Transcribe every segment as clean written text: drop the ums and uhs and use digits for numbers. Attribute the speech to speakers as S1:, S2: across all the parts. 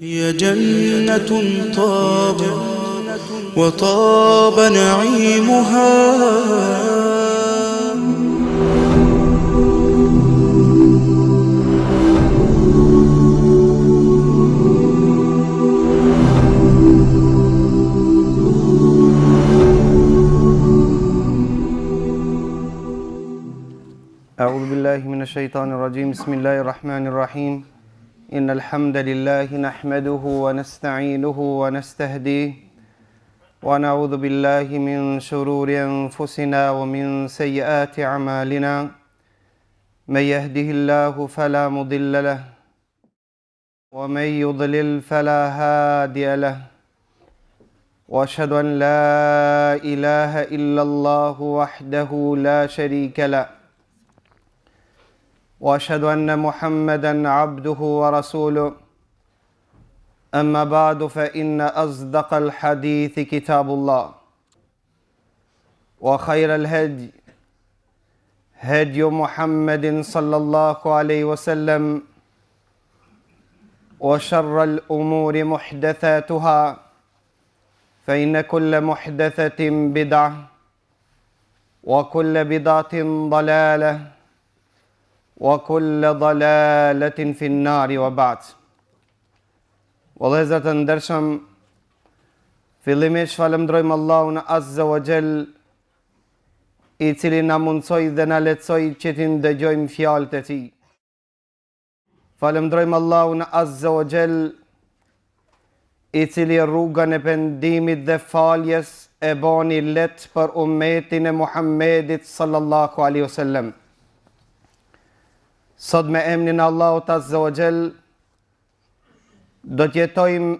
S1: هي جنة طاب وطاب نعيمها
S2: أعوذ بالله من الشيطان الرجيم بسم الله الرحمن الرحيم إن الحمد لله نحمده ونستعينه ونستهديه ونعوذ بالله من شرور أنفسنا ومن سيئات أعمالنا من يهده الله فلا مضل له ومن يضلل فلا هادي له واشهد ان لا اله الا الله وحده لا شريك له واشهد ان محمدا عبده ورسوله اما بعد فان اصدق الحديث كتاب الله وخير الهدي هدي محمد صلى الله عليه وسلم وشر الأمور محدثاتها فإن كل محدثة بدعة وكل بدعة ضلالة وكل ضلالة في النار وبعد Vëllezër të ndershëm, fillimisht falënderojmë Allahun Azza wa Jall, i cili na mundësoi dhe na lehtësoi që t'i ndëgjojmë fjalët e tij. Falënderojmë Allahun Azza wa Jall, i cili rrugën e pendimit dhe faljes e boni lehtë për umetin e Muhammedit sallallahu alaihi wasallam. Sot me emnin e Allahut Azza wa Jall do të jetojmë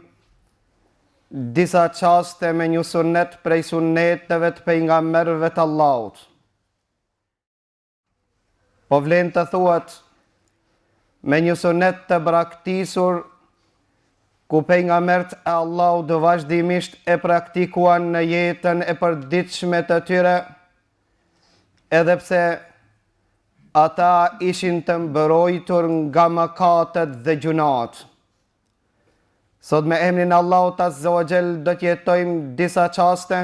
S2: disa çaste me një sunnet prej sunneteve të pejgamberëve të Allahut. Po vlen të thuhet me një sunet të braktisur ku pejgamberët e Allahut vazhdimisht e praktikuan në jetën e përditshme të tyre, edhe pse ata ishin të mbrojtur nga mëkatet dhe gjynahet. Sot me emrin e Allahut Azza wa Jall do të jetojmë disa çaste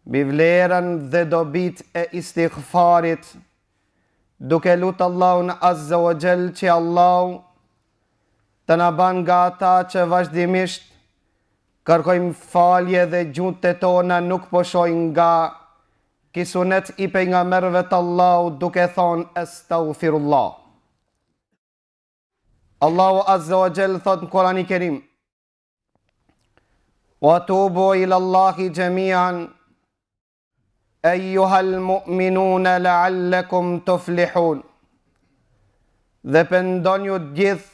S2: mbi vlerën dhe dobitë e istighfarit, duke lut Allahun Azza wa Jall që Allahu të na ban nga ata që vazhdimisht kërkojmë falje dhe gjuhët e tona nuk pushojnë nga ky sunet i pejgamberëve të Allahut duke thonë estagfirullah. Allahu Azza wa Jall thot në Kurani Kerim Wa tubu ila Allahi jami'an Ejuha al-mu'minuna la'allakum tuflihun Dhe pendonju të gjithë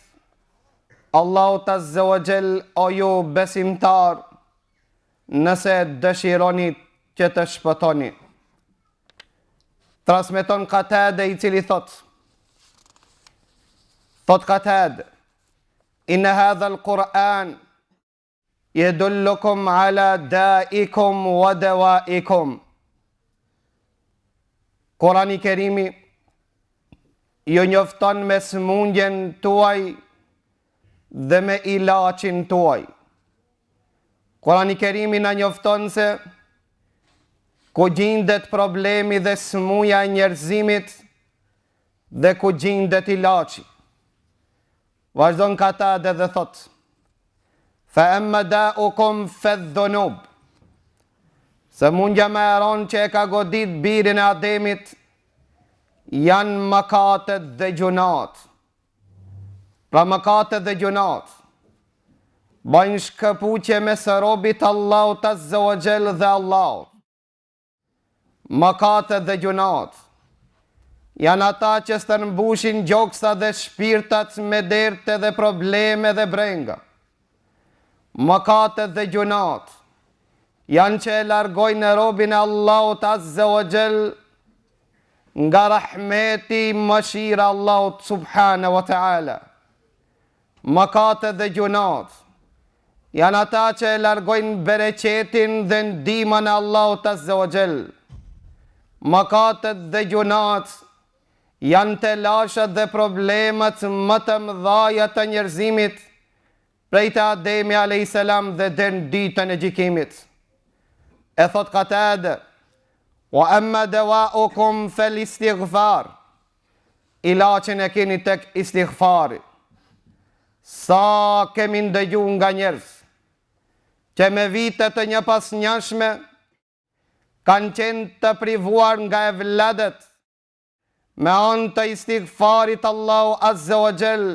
S2: Allahut Azza wa Jall o ju besimtar nëse dëshironi që të shpëtoni. Transmeton Katade i cili thot Thot Katade Inna hadha al-Quran Jedullukum ala daikum wa dawaikum Kurani Kerimi ju njofton me sëmundjen tuaj dhe me ilaçin tuaj. Kurani Kerimi na njofton se ku gjindet problemi dhe sëmuja e njerëzimit dhe ku gjindet ilaçi. Vazhdon Katade dhe thot Fa emma da'ukum fe dhunub Sëmundja më e ronë që e ka godit birin e Ademit janë mëkatet dhe gjynahet. Pra mëkatet dhe gjynahet bajnë shkëputje mes robit Allahut Azza wa Jall dhe Allahut. Mëkatet dhe gjynahet janë ata që stërmbushin gjoksa dhe shpirtat me derte dhe probleme dhe brenga. Mëkatet dhe gjynahet janë që e largojnë robin e Allahut Azza wa Jall nga rahmeti mëshira e Allahut Subhanahu wa Ta'ala. Mëkatet dhe gjynahet janë ata që e largojnë bereqetin dhe ndihmën e Allahut Azza wa Jall. Mëkatet dhe gjynahet janë telashet dhe problemet më të mëdhaja të njerëzimit. Prej te Ademi alejhi selam dhe deri në ditën e gjykimit. E thot Katade, "Wa amma dawa'ukum fal istighfar." Ilaçin e keni tek istighfari. Sa kemi ndëgju nga njerëz që me vite të njëpasnjëshme kanë qenë të privuar nga evladët, Me anë të istighfarit Allahu azze wa xhel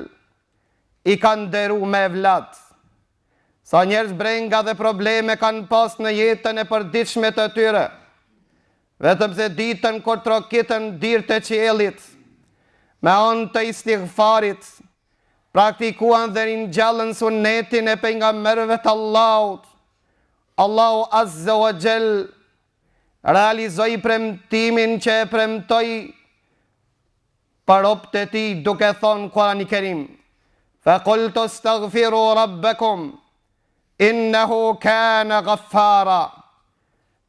S2: i ka nderu me evlad. Sa njerëz brenga dhe probleme kanë pas në jetën e përditshme të tyre, vetëm se ditën kur trokitën dyert e qiellit, me anë të istighfarit, praktikuan dhe ringjallën sunnetin e pejgamberëve të Allahut, Allahu azze wa xhel realizoi premtimin që e premtoi për robët e tij duke thonë Kurani Kerim Fa qultu astaghfiru rabbakum innahu kana ghaffara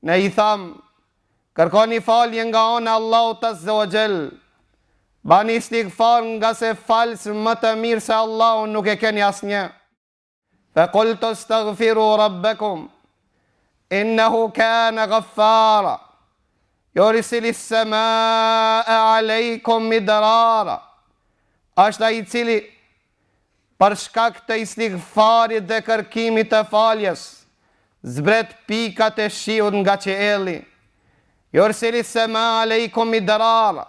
S2: Ne i thamë kërkoni falje nga ana e Allahut azza wa jall Bani istighfar ngase falës më të mirë se Allahu nuk e keni asnjë Fa qultu astaghfiru rabbakum innahu kana ghaffara yursilis samaa alaykum midrara Është ai i cili për shkak të istighfarit dhe kërkimit të faljes zbret pikat e shiut nga qielli. Yursilis samaa alaykum midrara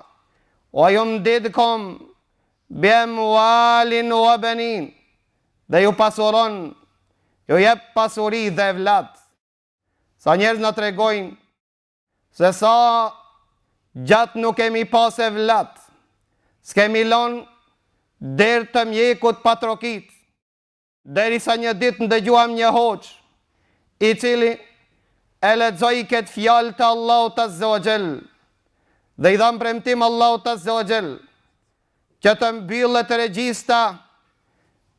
S2: wa yumdidkum bi amwalin wa banin dhe ju pasuron, ju jep pasuri dhe evlad. Sa njerëz na tregojnë se sa gjatë nuk kemi pas evlad, s'kemi lon derë të mjekut pa trokit, derisa një ditë ndëgjuam një hoxhë, i cili e lexoi këtë fjalë të Allahut Azza wa Jall dhe i dhamë premtim Allahut Azza wa Jall që të mbyllet regjista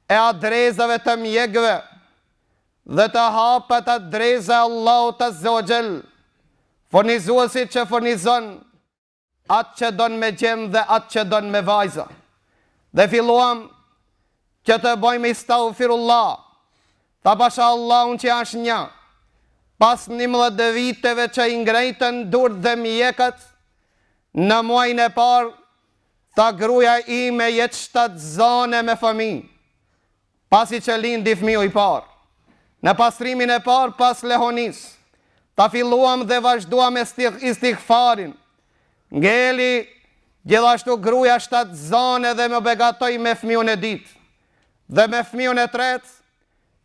S2: e adresave të mjekëve dhe të hapet adresa e Allahut Azza wa Jall, furnizuesit që furnizon atë që don me djem dhe atë që don me vajza. Dhe filluam që të bëjmë istaghfirullah, tha pasha Allahun që është një, pas 11 viteve që i ngrejtën durt dhe mjekët, në muajin e parë Tha gruaja ime jetë shtatzane me fëmijë, pasi që lindi fëmiu i parë. Në pastrimin e parë pas lehonisë, tha filluam dhe vazhduam istighfarin. Ngeli gjithashtu gruaja shtatzane dhe më begatoi me fëmiun e dytë dhe me fëmiun e tretë,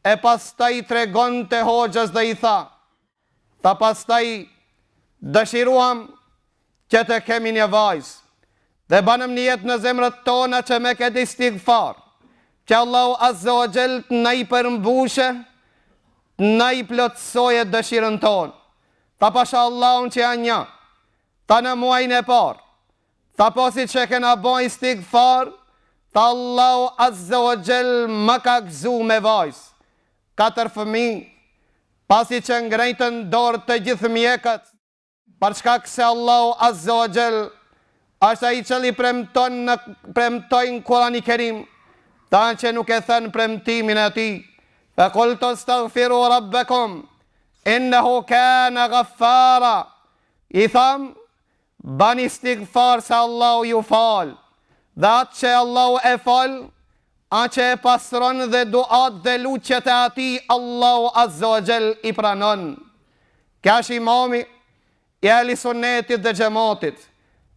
S2: e pastaj i tregonte hoxhës dhe i tha, Tha pastaj dëshiruam që të kemi një vajzë dhe banëm nijet në zemrat tona që me këtë istighfar që Allahu Azza wa Jall të na i përmbushë të na i plotësojë dëshirën tonë. Tha pasha Allahun që janë një. Tha në muajin e parë. Tha pasi që kena bo istighfar, tha Allahu Azza wa Jall më ka gëzu me vajzë. Katër fëmijë, pasi që ngrejtën dorë të gjithë mjekët, për shkak se Allahu Azza wa Jall është ai që i premton në premtoi në Kurani Kerim, tha që nuk e then premtimin e tij. Fa qultu astaghfiru rabbakum innahu kana ghaffara. I tham Bani istighfar se Allahu ju fal, dhe atë që Allahu e fal, atë që e pastron dhe duat dhe lutjet e atij Allahu Azza wa Jall i pranon. Ky është imami i Ehli Sunnetit dhe Xhematit,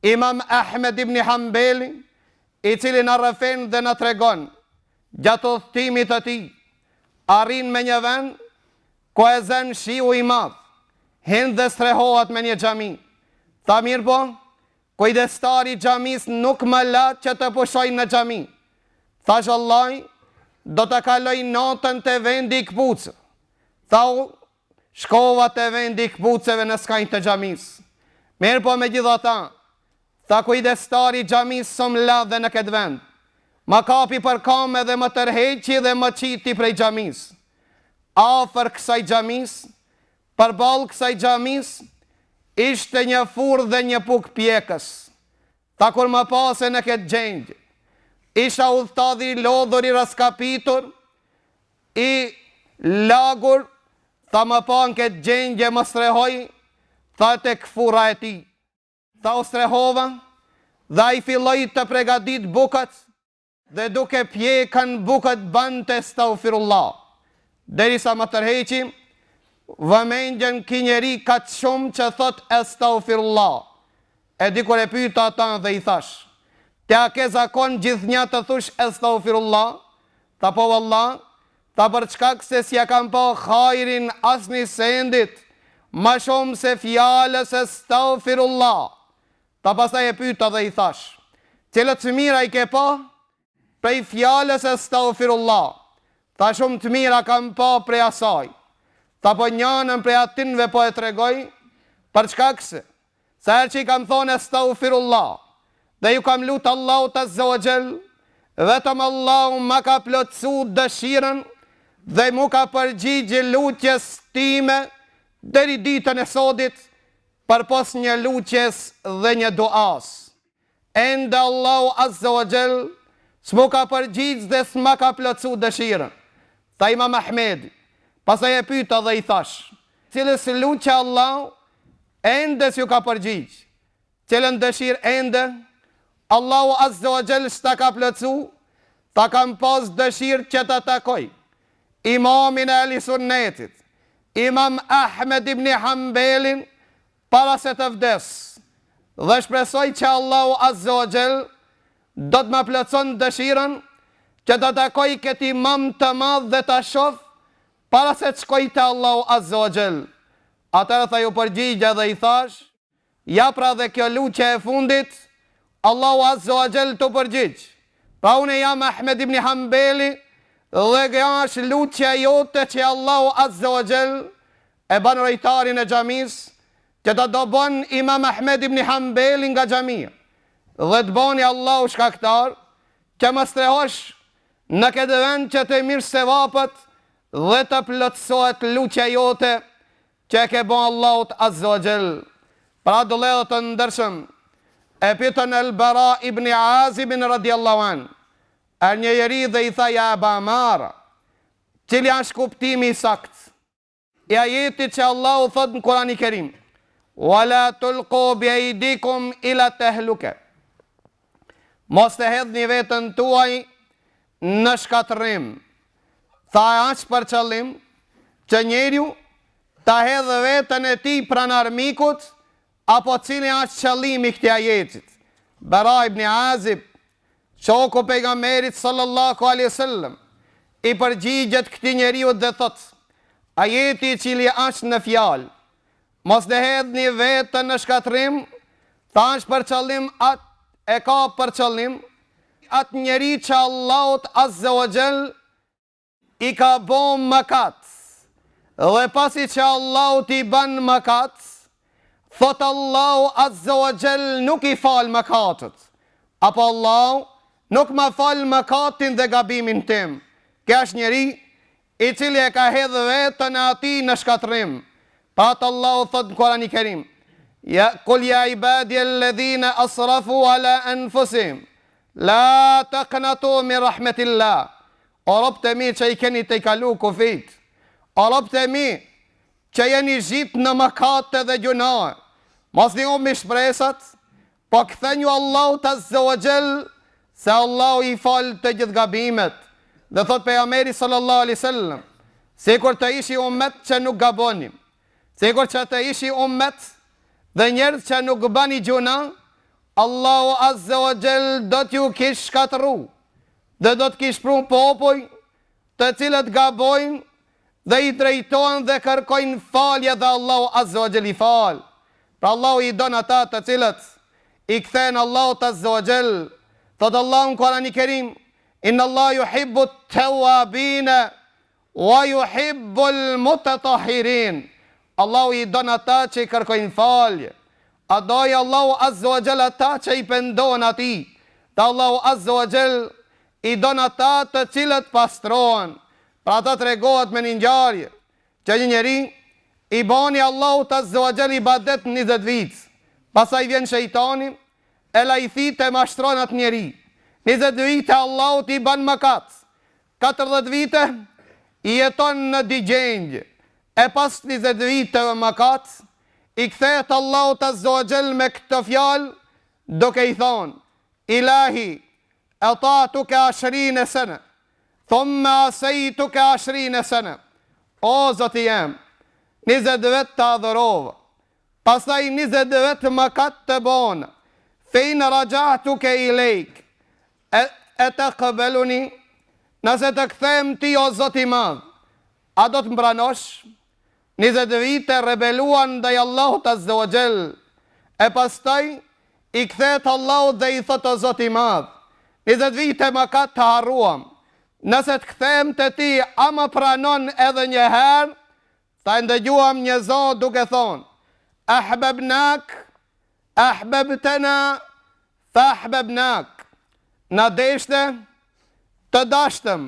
S2: Imam Ahmed ibn Hanbeli, i cili na rrëfen dhe na tregon gjatë udhëtimit të tij, arrin me një vend Ku e zen shiu i madh, hin dhe strehohet me një xhami. Tha mirëpo, kujdestari i xhamisë nuk më la që të pushoj në xhami. Thash vallahi, do të kaloj natën te vendi i këpucëve. Tha u, shkova te vendi i këpucëve në skaj të xhamisë. Mirëpo megjithatë, Tha kujdestari i xhamisë s'më la dhe në këtë vend. Më kapi për kame dhe më tërheqi dhe më qiti prej xhamisë. Afër kësaj xhamisë, përballë kësaj xhamisë, ishte një furrë dhe një puk pjekës. Tha kur më pa se në këtë gjendje, isha udhëtar i lodhur i rraskapitur, I lagur, tha më pa në këtë gjendje më strehoi, tha tek furra e tij. Tha u strehova dhe ai filloi të pregadit bukët dhe duke pjekën bukët bante estagfirullah. Derisa më tërheqi vëmendjen ky njeri kaq shumë që thotë estagfirullah. E dikur e pyeta ata dhe i thash, Ti a ke zakon gjithnjë të thush estagfirullah? Tha po valla, tha për shkak se s'ja kam pa hajrin asnjë sendit, ma shumë se fjalës estagfirullah. Tha pastaj e pyeta dhe i thash, Cilat të mira i ke pa prej fjalës estagfirullah? Tha shumë të mira kam pa prej asaj. Tha po njanën prej atynve po e tregoj, për shkak se Sa herë që i kam thonë Estagfirullah dhe ju kam lut Allahut Azza wa Jall, vetëm Allahu ma ka plotësu dëshirën dhe mu ka përgjigj lutjes time deri ditën e sodit përpos një lutjes dhe një duas. Ende Allahu Azza wa Jall s'mu ka përgjigj dhe s'ma ka plotësu dëshirën. Tha Imam Ahmedi. Pastaj e pyeta dhe i thash, Cilës lutje Allahu Ende s'ju ka përgjigj. Cilën dëshirë ende Allahu Azza wa Jall s'ta ka plotësu, tha kam pas dëshirë që ta takoj Imamin e Ehli Sunnetit, Imam Ahmed ibn Hanbelin para se të vdes. Dhe shpresoj që Allahu Azza wa Jall do të ma plotëson dëshirën që ta takoj këtë imam të madh dhe ta shoh para se të shkoj te Allahu Azza wa Jall. Atëherë tha ju përgjigja dhe i thash, Ja pra dhe kjo lutje e fundit, Allahu Azza wa Jall t'u përgjigj. Pra unë jam Ahmed ibn Hanbeli dhe kjo është lutja jote që Allahu Azza wa Jall e ban rojtarin e xhamisë që ta dëbon Imam Ahmed ibn Hanbeli nga xhamia dhe të bani Allahu shkaktar që më strehosh në këtë vend që të mirrsh sevapet dhe të plotësohet lutja jote që e ke bo Allahut Azza wa Jall. Pra vëllezër të ndershëm, e pyetën El Bara ibn Azibin radiallahu an, erdh një njeri dhe i tha ja Eba Amara, cili është kuptimi i saktë i ajetit që Allahu thot në Kurani Kerim, Wala tulqu bi aydikum ila tahluka. Mos të hedhni veten tuaj në shkatërrim. Tha e është për qëllim që njeriu ta hedhë veten e tij pranë armikut apo cili është qëllimi i këtij ajetit. Bara ibn Azib, shoku pejgamberit sallallahu alaihi wasallam, i përgjigjet këtij njeriu dhe thot: Ajeti i cili është në fjalë, mos të hedhni veten në shkatërrim, tha është për qëllim atë e ka për qëllim atë njeri që Allahut Azza wa Jall i ka bo mëkat dhe pasi që Allahut i ban mëkat thot Allahu Azza wa Jall nuk i fal mëkatet apo Allahu nuk ma fal mëkatin dhe gabimin tim ky është njeri i cili e ka hedhë veten e atij në shkatërrim. Për atë Allahu thotë në Kurani Kerim, Ja kul ja ibadi alladhina asrafu ala anfusihim la taqnatu min rahmetillah. O robët e mi që i keni tejkalu kufijt, o robët e mi që jeni zhyt në mëkate dhe gjynahe, mos i humni shpresat, Po kthenju Allahut azze wa xhel se Allahu i fal të gjithë gabimet. Dhe thot pejgamberi sallallahu alaihi wasallam, sikur të ishi umet që nuk gaboni, sikur që të ishi umet dhe njerëz që nuk bani gjynah, Allahu azze wa xhel do t'ju kish shkatërru dhe do të kish pru popuj të cilët gabojnë dhe i drejtohen dhe kërkojnë falje dhe Allahu azze wa xhel i fal. Pra Allahu i don ata të cilët i kthehen Allahut azze wa xhel. Thotë Allahu në Kur'anin Kerim, Inna Allah yuhibbu at-tawwabin wa yuhibbu al-mutatahhirin. Allahu i don ata që i kërkojnë falje. A do Allahu azze wa xhel ata që i pendohen atij. Dhe Allahu azze wa xhel i don ata të cilët pastrohen. Për ata tregohet me një ngjarje, që një njeri i bani Allahut azze wa xhel ibadet 20 vit. Pastaj vjen shejtani, e lajthit e mashtron atë njeri. 20 vite Allahut i ban mëkat. 40 vite. Jeton në dy gjendje, e pas 20 viteve mëkat, i kthehet Allahut azza wa xhel me këtë fjalë, duke i thonë, Ilahi, ata'tuke ashrine sene, thumme asejtuke ashrine sene. O Zoti jem, 20 vjet të adhurova, pastaj 20 vjet mëkat të bona, fe in raxha'tuke ilejk, E, e tekbeluni, nëse të kthehem ty o Zot i Madh, a do të më pranosh? 20 vite rebeluan ndaj Allahut azze wa xhel, e pastaj i kthehet Allahut dhe i thotë o Zot i Madh, 20 vite mëkat të harruam, nëse të kthehem te ti, a më pranon edhe një herë? Tha e ndëgjuam një zë duke thonë, Ahbebnak, ahbebtena, Fa ahbebnak, na deshte, të dashtëm,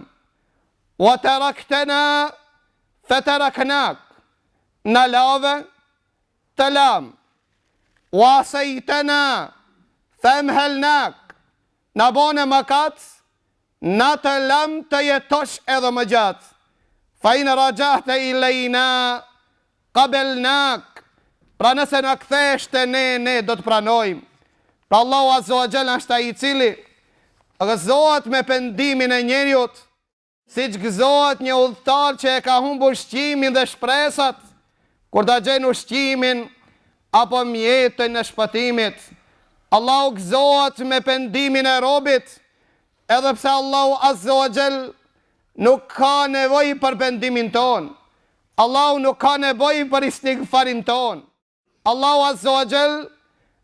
S2: wa teraktena, fe teraknak, na lave, të lam, wa asejtena, fe emhelnak, na bone mëkat, Na të lamë të jetosh edhe më gjatë. Fa in raxha'te ilejna qabelnak. Pra nëse na kthehesh te ne, ne do të pranojmë. Pra Allahu Azza wa Jall është ai i cili gëzohet me pendimin e njeriut, siç gëzohet një udhëtar që e ka humbur ushqimin dhe shpresat, kur ta gjen ushqimin apo mjetin e shpëtimit. Allahu gëzohet me pendimin e robit, Edhe pse Allahu Azze wa Xhel nuk ka nevojë për pendimin tonë, Allahu nuk ka nevojë për istigfarin tonë. Allahu Azze wa Xhel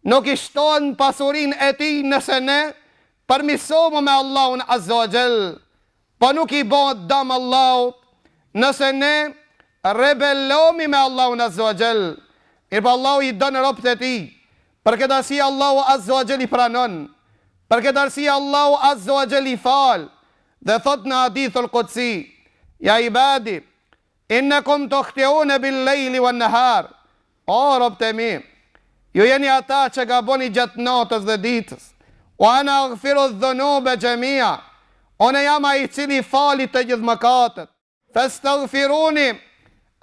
S2: nuk i shton pasurinë e tij nëse ne përmirësohemi me Allahun Azze wa Xhel, po nuk i bëhet dam Allahut nëse ne rebelohemi me Allahun Azze wa Xhel. Mirëpo Allahu i don robët e tij, Për këtë arsye Allahu Azza wa Jall i pranon. Për këtë arsye Allahu Azza wa Jall i fal. Dhe thotë në Hadithul Qudsi, Ja ibadi, innakum tukhti'une bil lejli wan nahar. O robët e mi, ju jeni ata që gaboni gjatë natës dhe ditës. Wa ana aghfiru dhunube xhemia. Unë jam ai i cili fali të gjithë mëkatet. Fastaghfiruni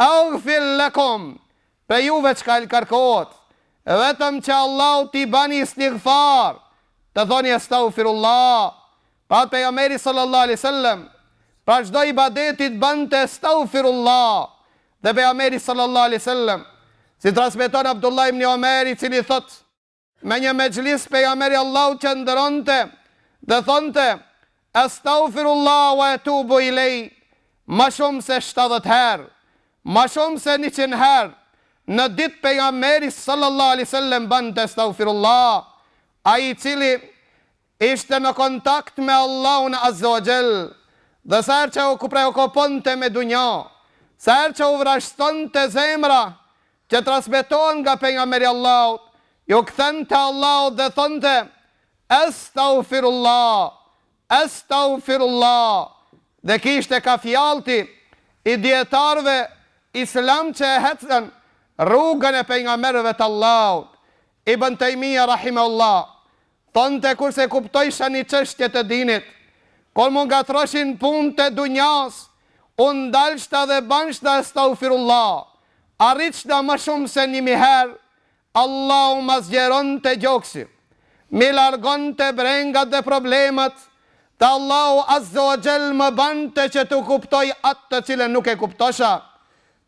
S2: aghfir lakum, prej juve çka kërkohet, vetëm që Allahut t'i bani istighfar, të thoni astaghfirullah. Pra pejgamberi sallallahu alaihi wasallam, pra çdo ibadetit bënte astaghfirullah. Dhe pejgamberi sallallahu alaihi wasallam, si transmeton Abdullah ibn Omer i cili thotë, Me një mexhlis pejgamberi i Allahut qëndronte dhe thonte Estagfirullah wa etubu ilej më shumë se 70 herë, më shumë se 100 herë në ditë pejgamberi sallallahu alaihi wasallam bënte estagfirullah, ai i cili ishte në kontakt me Allahun azza wa jall dhe sa herë që u preokuponte me dunja, sa herë që u vrazhdonte zemra, që transmetohen nga pejgamberi i Allahut, iu kthente Allahut dhe thonte Estagfirullah, Estagfirullah. Dhe ky ishte kafjallti i dijetarëve islam që e hecën rrugën e pejgamberëve të Allahut. Ibn Tejmija rahimehullah Thonte kur s'e kuptojsha një çështje të dinit, kur m'u ngatroshin punët e dunjas, u ndalshta dhe banshta estagfirullah, arritshta më shumë se njëmijë herë, Allahu ma zgjeronte gjoksin, m'i largonte brengat dhe problemet, dhe Allahu azza wa xhell më bante që të kuptoj atë të cilën nuk e kuptosha.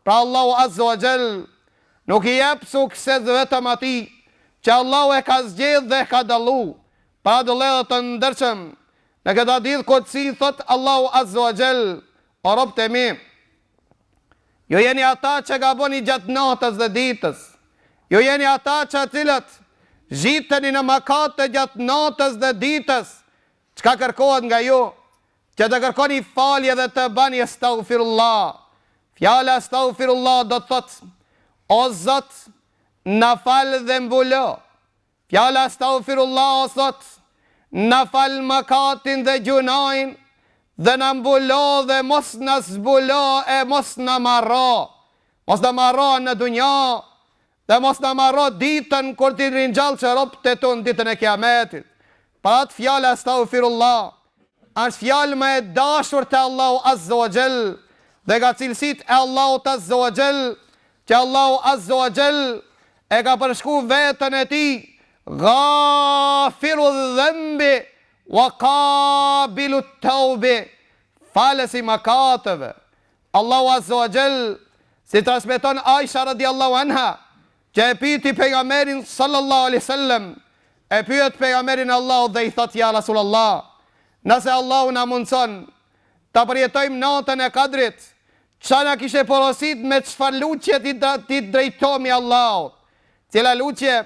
S2: Pra Allahu azza wa xhell nuk i jep sukses vetëm atij që Allahu e ka zgjedh dhe e ka dallu. Pra vëllezër të ndershëm, në këtë hadith kudsi thotë Allahu azza wa xhell, o robët e mi, ju jeni ata që gaboni gjatë natës dhe ditës. Ju jeni ata që cilët zhyteni në mëkate gjatë natës dhe ditës. Çka kërkohet nga ju? Që të kërkoni falje dhe të bani estagfirullah. Fjala estagfirullah do të thotë, O Zot, na fal dhe mbulo. Fjala estagfirullah o Zot, na fal mëkatin dhe gjynahin dhe na mbulo dhe mos na zbulo e mos na marro. Mos na marro në dunja Dhe mos na marro ditën kur t'i ringjallsh robët e tu në ditën e Kiametit. Pra atë fjala Estagfirullah është fjalë më e dashur te Allahu Azza wa Jall. Dhe nga cilësitë e Allahut Azza wa Jall, që Allahu Azza wa Jall e ka përshkru veten e tij, Ghafiru dhanbi wa qabilu taubi, falës i mëkateve. Allahu Azza wa Jall, si transmeton Aisha radiallahu anha, që e pyeti pejgamberin sallallahu alaihi wasallam, e pyet pejgamberin e Allahut dhe i thotë ja Rasulullah, nëse Allahu na mundson ta përjetojmë natën e Kadrit, ça na kishe porosit me çfarë lutje t'i t'i drejtohemi Allahut? Cila lutje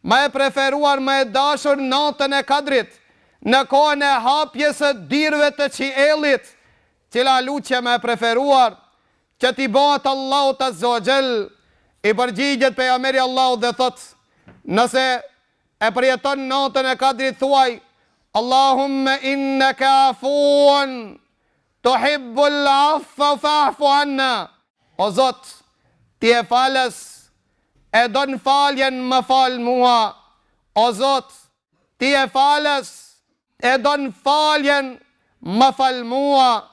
S2: më e preferuar më e dashur natën e Kadrit, në kohën e hapjes së dyerve të qiellit, Cila lutje më e preferuar që t'i bëhet Allahut Azza wa Jall? I përgjigjet pejgamberi i Allahut dhe thotë, Nëse e përjeton natën e Kadrit thuaj, Allahumme inneke afuun tuhibbul afwa fa'fu anna. O Zot, ti je falës, e don faljen më fal mua. O Zot, ti je falës, E don faljen, më fal mua.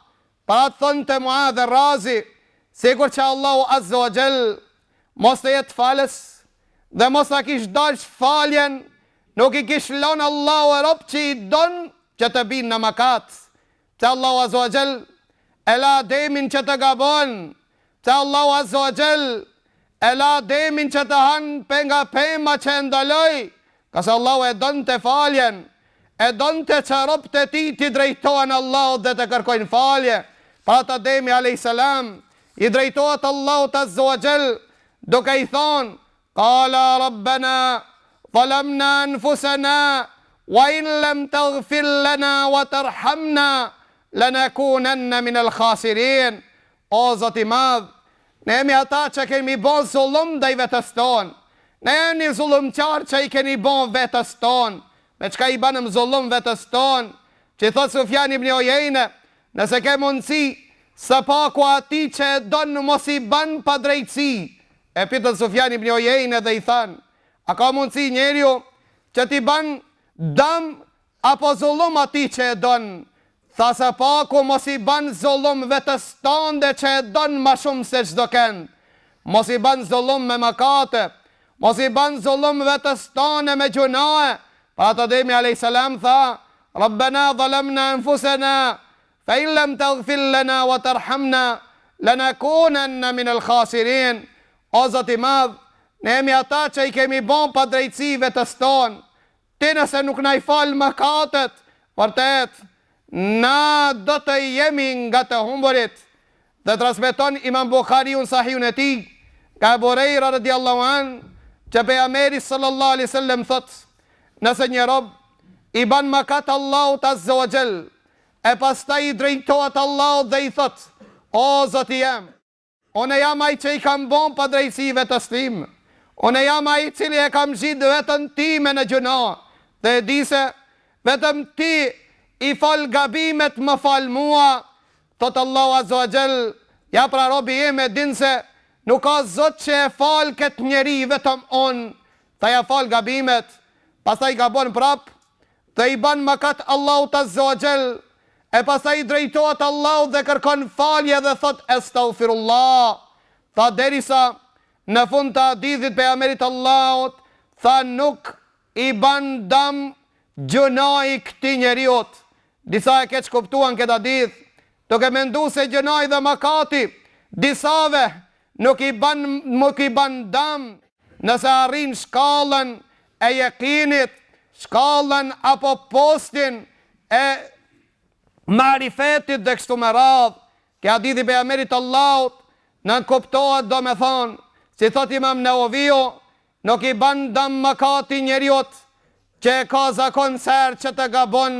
S2: Për atë thonte Muadh er-Razi, sikur që Allahu Azza wa Jall mos të jetë falës dhe mos ta kish dash faljen, nuk i kish lënë Allahu robt që i don që të binë në mëkat. Pse Allahu Azza wa Jall e la Ademin që të gabon, pse Allahu Azza wa Jall e la Ademin që të han pe nga pema që e ndaloi, ngase Allahu e donte faljen, e donte që robët e tij t'i drejtohen Allahut dhe të kërkojnë falje. Për atë Ademi alejhi selam i drejtohet Allahut Azza wa Jall duke i thonë Kala Rabbena dhalamna anfusena wa in lem taghfir lena wa terhamna lenekunenne minel khasirin. O Zot i Madh, ne jemi ata që kemi bo zullum ndaj vetes tonë. Ne jemi zullumqarë që i keni bo vetes tonë. Me çka i banëm zullum vetes tonë? Që thotë Sufjan ibn Ujejne, nëse ke mundësi, së paku atij që e don mos i ban padrejtësi, E pyetën Sufjan ibn Ujejne dhe i thanë, A ka mundësi njeriu që t'i ban dëm apo zullum atij që e don? Tha së paku mos i ban zullum vetes tande që e don ma shumë se çdo kend. Mos i ban zullum me mëkate, mos i ban zullum vetes tande me gjunahe. Për atë Ademi alejhi selam tha, Rabbena dhalamna anfusena Fa in lem taghfir lena wa tarhamna lenekunenne minel khasirin O Zot i Madh, ne jemi ata që i kemi bo padrejtësi vetes tonë, Ti nëse nuk na i fal mëkatet, vërtet, na do të jemi nga të humburit. Dhe transmeton Imam Buhariu në Sahihun e tij, nga Ebu Hurejra radijallahu anh, që Pejgamberi sallallahu alejhi wasallam thotë, Nëse një rob i ban mëkat Allahut azza wa jall, E pastaj i drejtohet Allahut dhe i thotë, O Zoti jem! Unë jam ai që i kam bo padrejtësi vetes time. Unë jam ai i cili e kam zhyt veten time në gjynah dhe e di se vetëm Ti i fal gabimet më fal mua. Thotë Allahu azza wa jall, Ja pra robi im e din se nuk ka Zot që e fal këtë njeri vetëm Unë, tha ia fal gabimet, pastaj gabon prapë, Dhe i ban mëkat Allahut azza wa xhel, e pastaj i drejtohet Allahut dhe kërkon falje dhe thotë Estagfirullah, tha derisa në fund të hadithit pejgamberit të Allahut tha nuk i ban dam gjynahi këtij njeriut. Disa e keqkuptuan këtë hadith, duke mendu se gjynahi dhe mëkati disave nuk i ban nuk i ban dam nëse arrin shkallën e jekinit, shkallën apo postin e marifetit dhe kështu me radhë. Ky hadithi i pejgamberit të Allahut nënkuptohet domethonë, si thotë Imam Neveviu, nuk i ban dam mëkati njeriut që e ka zakon sa herë që të gabon,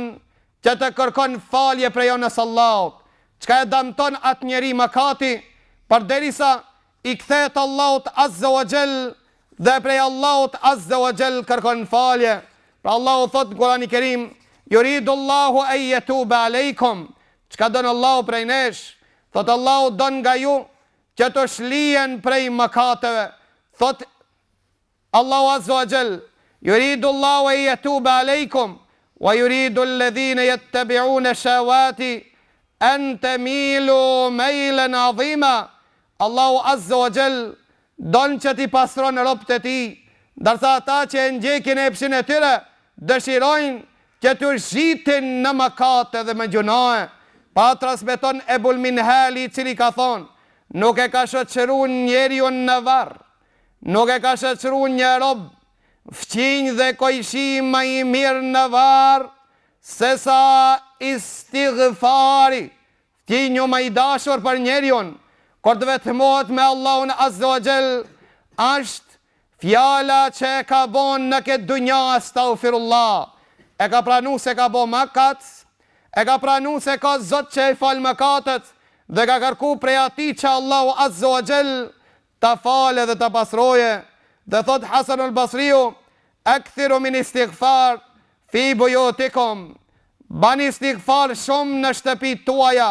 S2: që të kërkon falje prej anës Allahut. Çka e damton atë njeri mëkati, përderisa i kthehet Allahut azza wa xhel dhe prej Allahut azza wa xhel kërkon falje. Pra Allahu thotë në Kur'anin Kerim, Yuridu Allahu an yatuba alejkum. Çka don Allahu prej nesh? Thotë Allahu don nga ju që të shlihen prej mëkateve. Thotë Allahu azza wa jall, Yuridu Allahu an yatuba alejkum wa yuridu alladhina yattabi'una shawati. En temilu mejlen adhima, Allahu azze wa xhel don që t'i pastron robët e tij, ndërsa ata që e ndjekin epshin e tyre dëshirojnë që t'u zhytin në mëkate dhe në gjynahe. Pa transmeton Ebul Minhali i cili ka thonë, Nuk e ka shoqëru njeriun në varr, nuk e ka shoqëru një rob, fqinj dhe kojshi ma i mirë në varr, Sesa istighfari, fqinju ma i dashur për njeriun, kur të vetmohet me Allahun azze wa xhel, është fjala që e ka bo në këtë dunja astaghfirullah. E ka pranu se ka bo mëkat, e ka pranu se ka Zot që i fal mëkatet dhe ka kërku prej atij që Allahu azze wa xhel ta fale dhe ta pastroje. Dhe thot Hasan al Basriu, Ekthiru min istighfar fi bujutikum, Bani istighfar shumë në shtëpitë tuaja,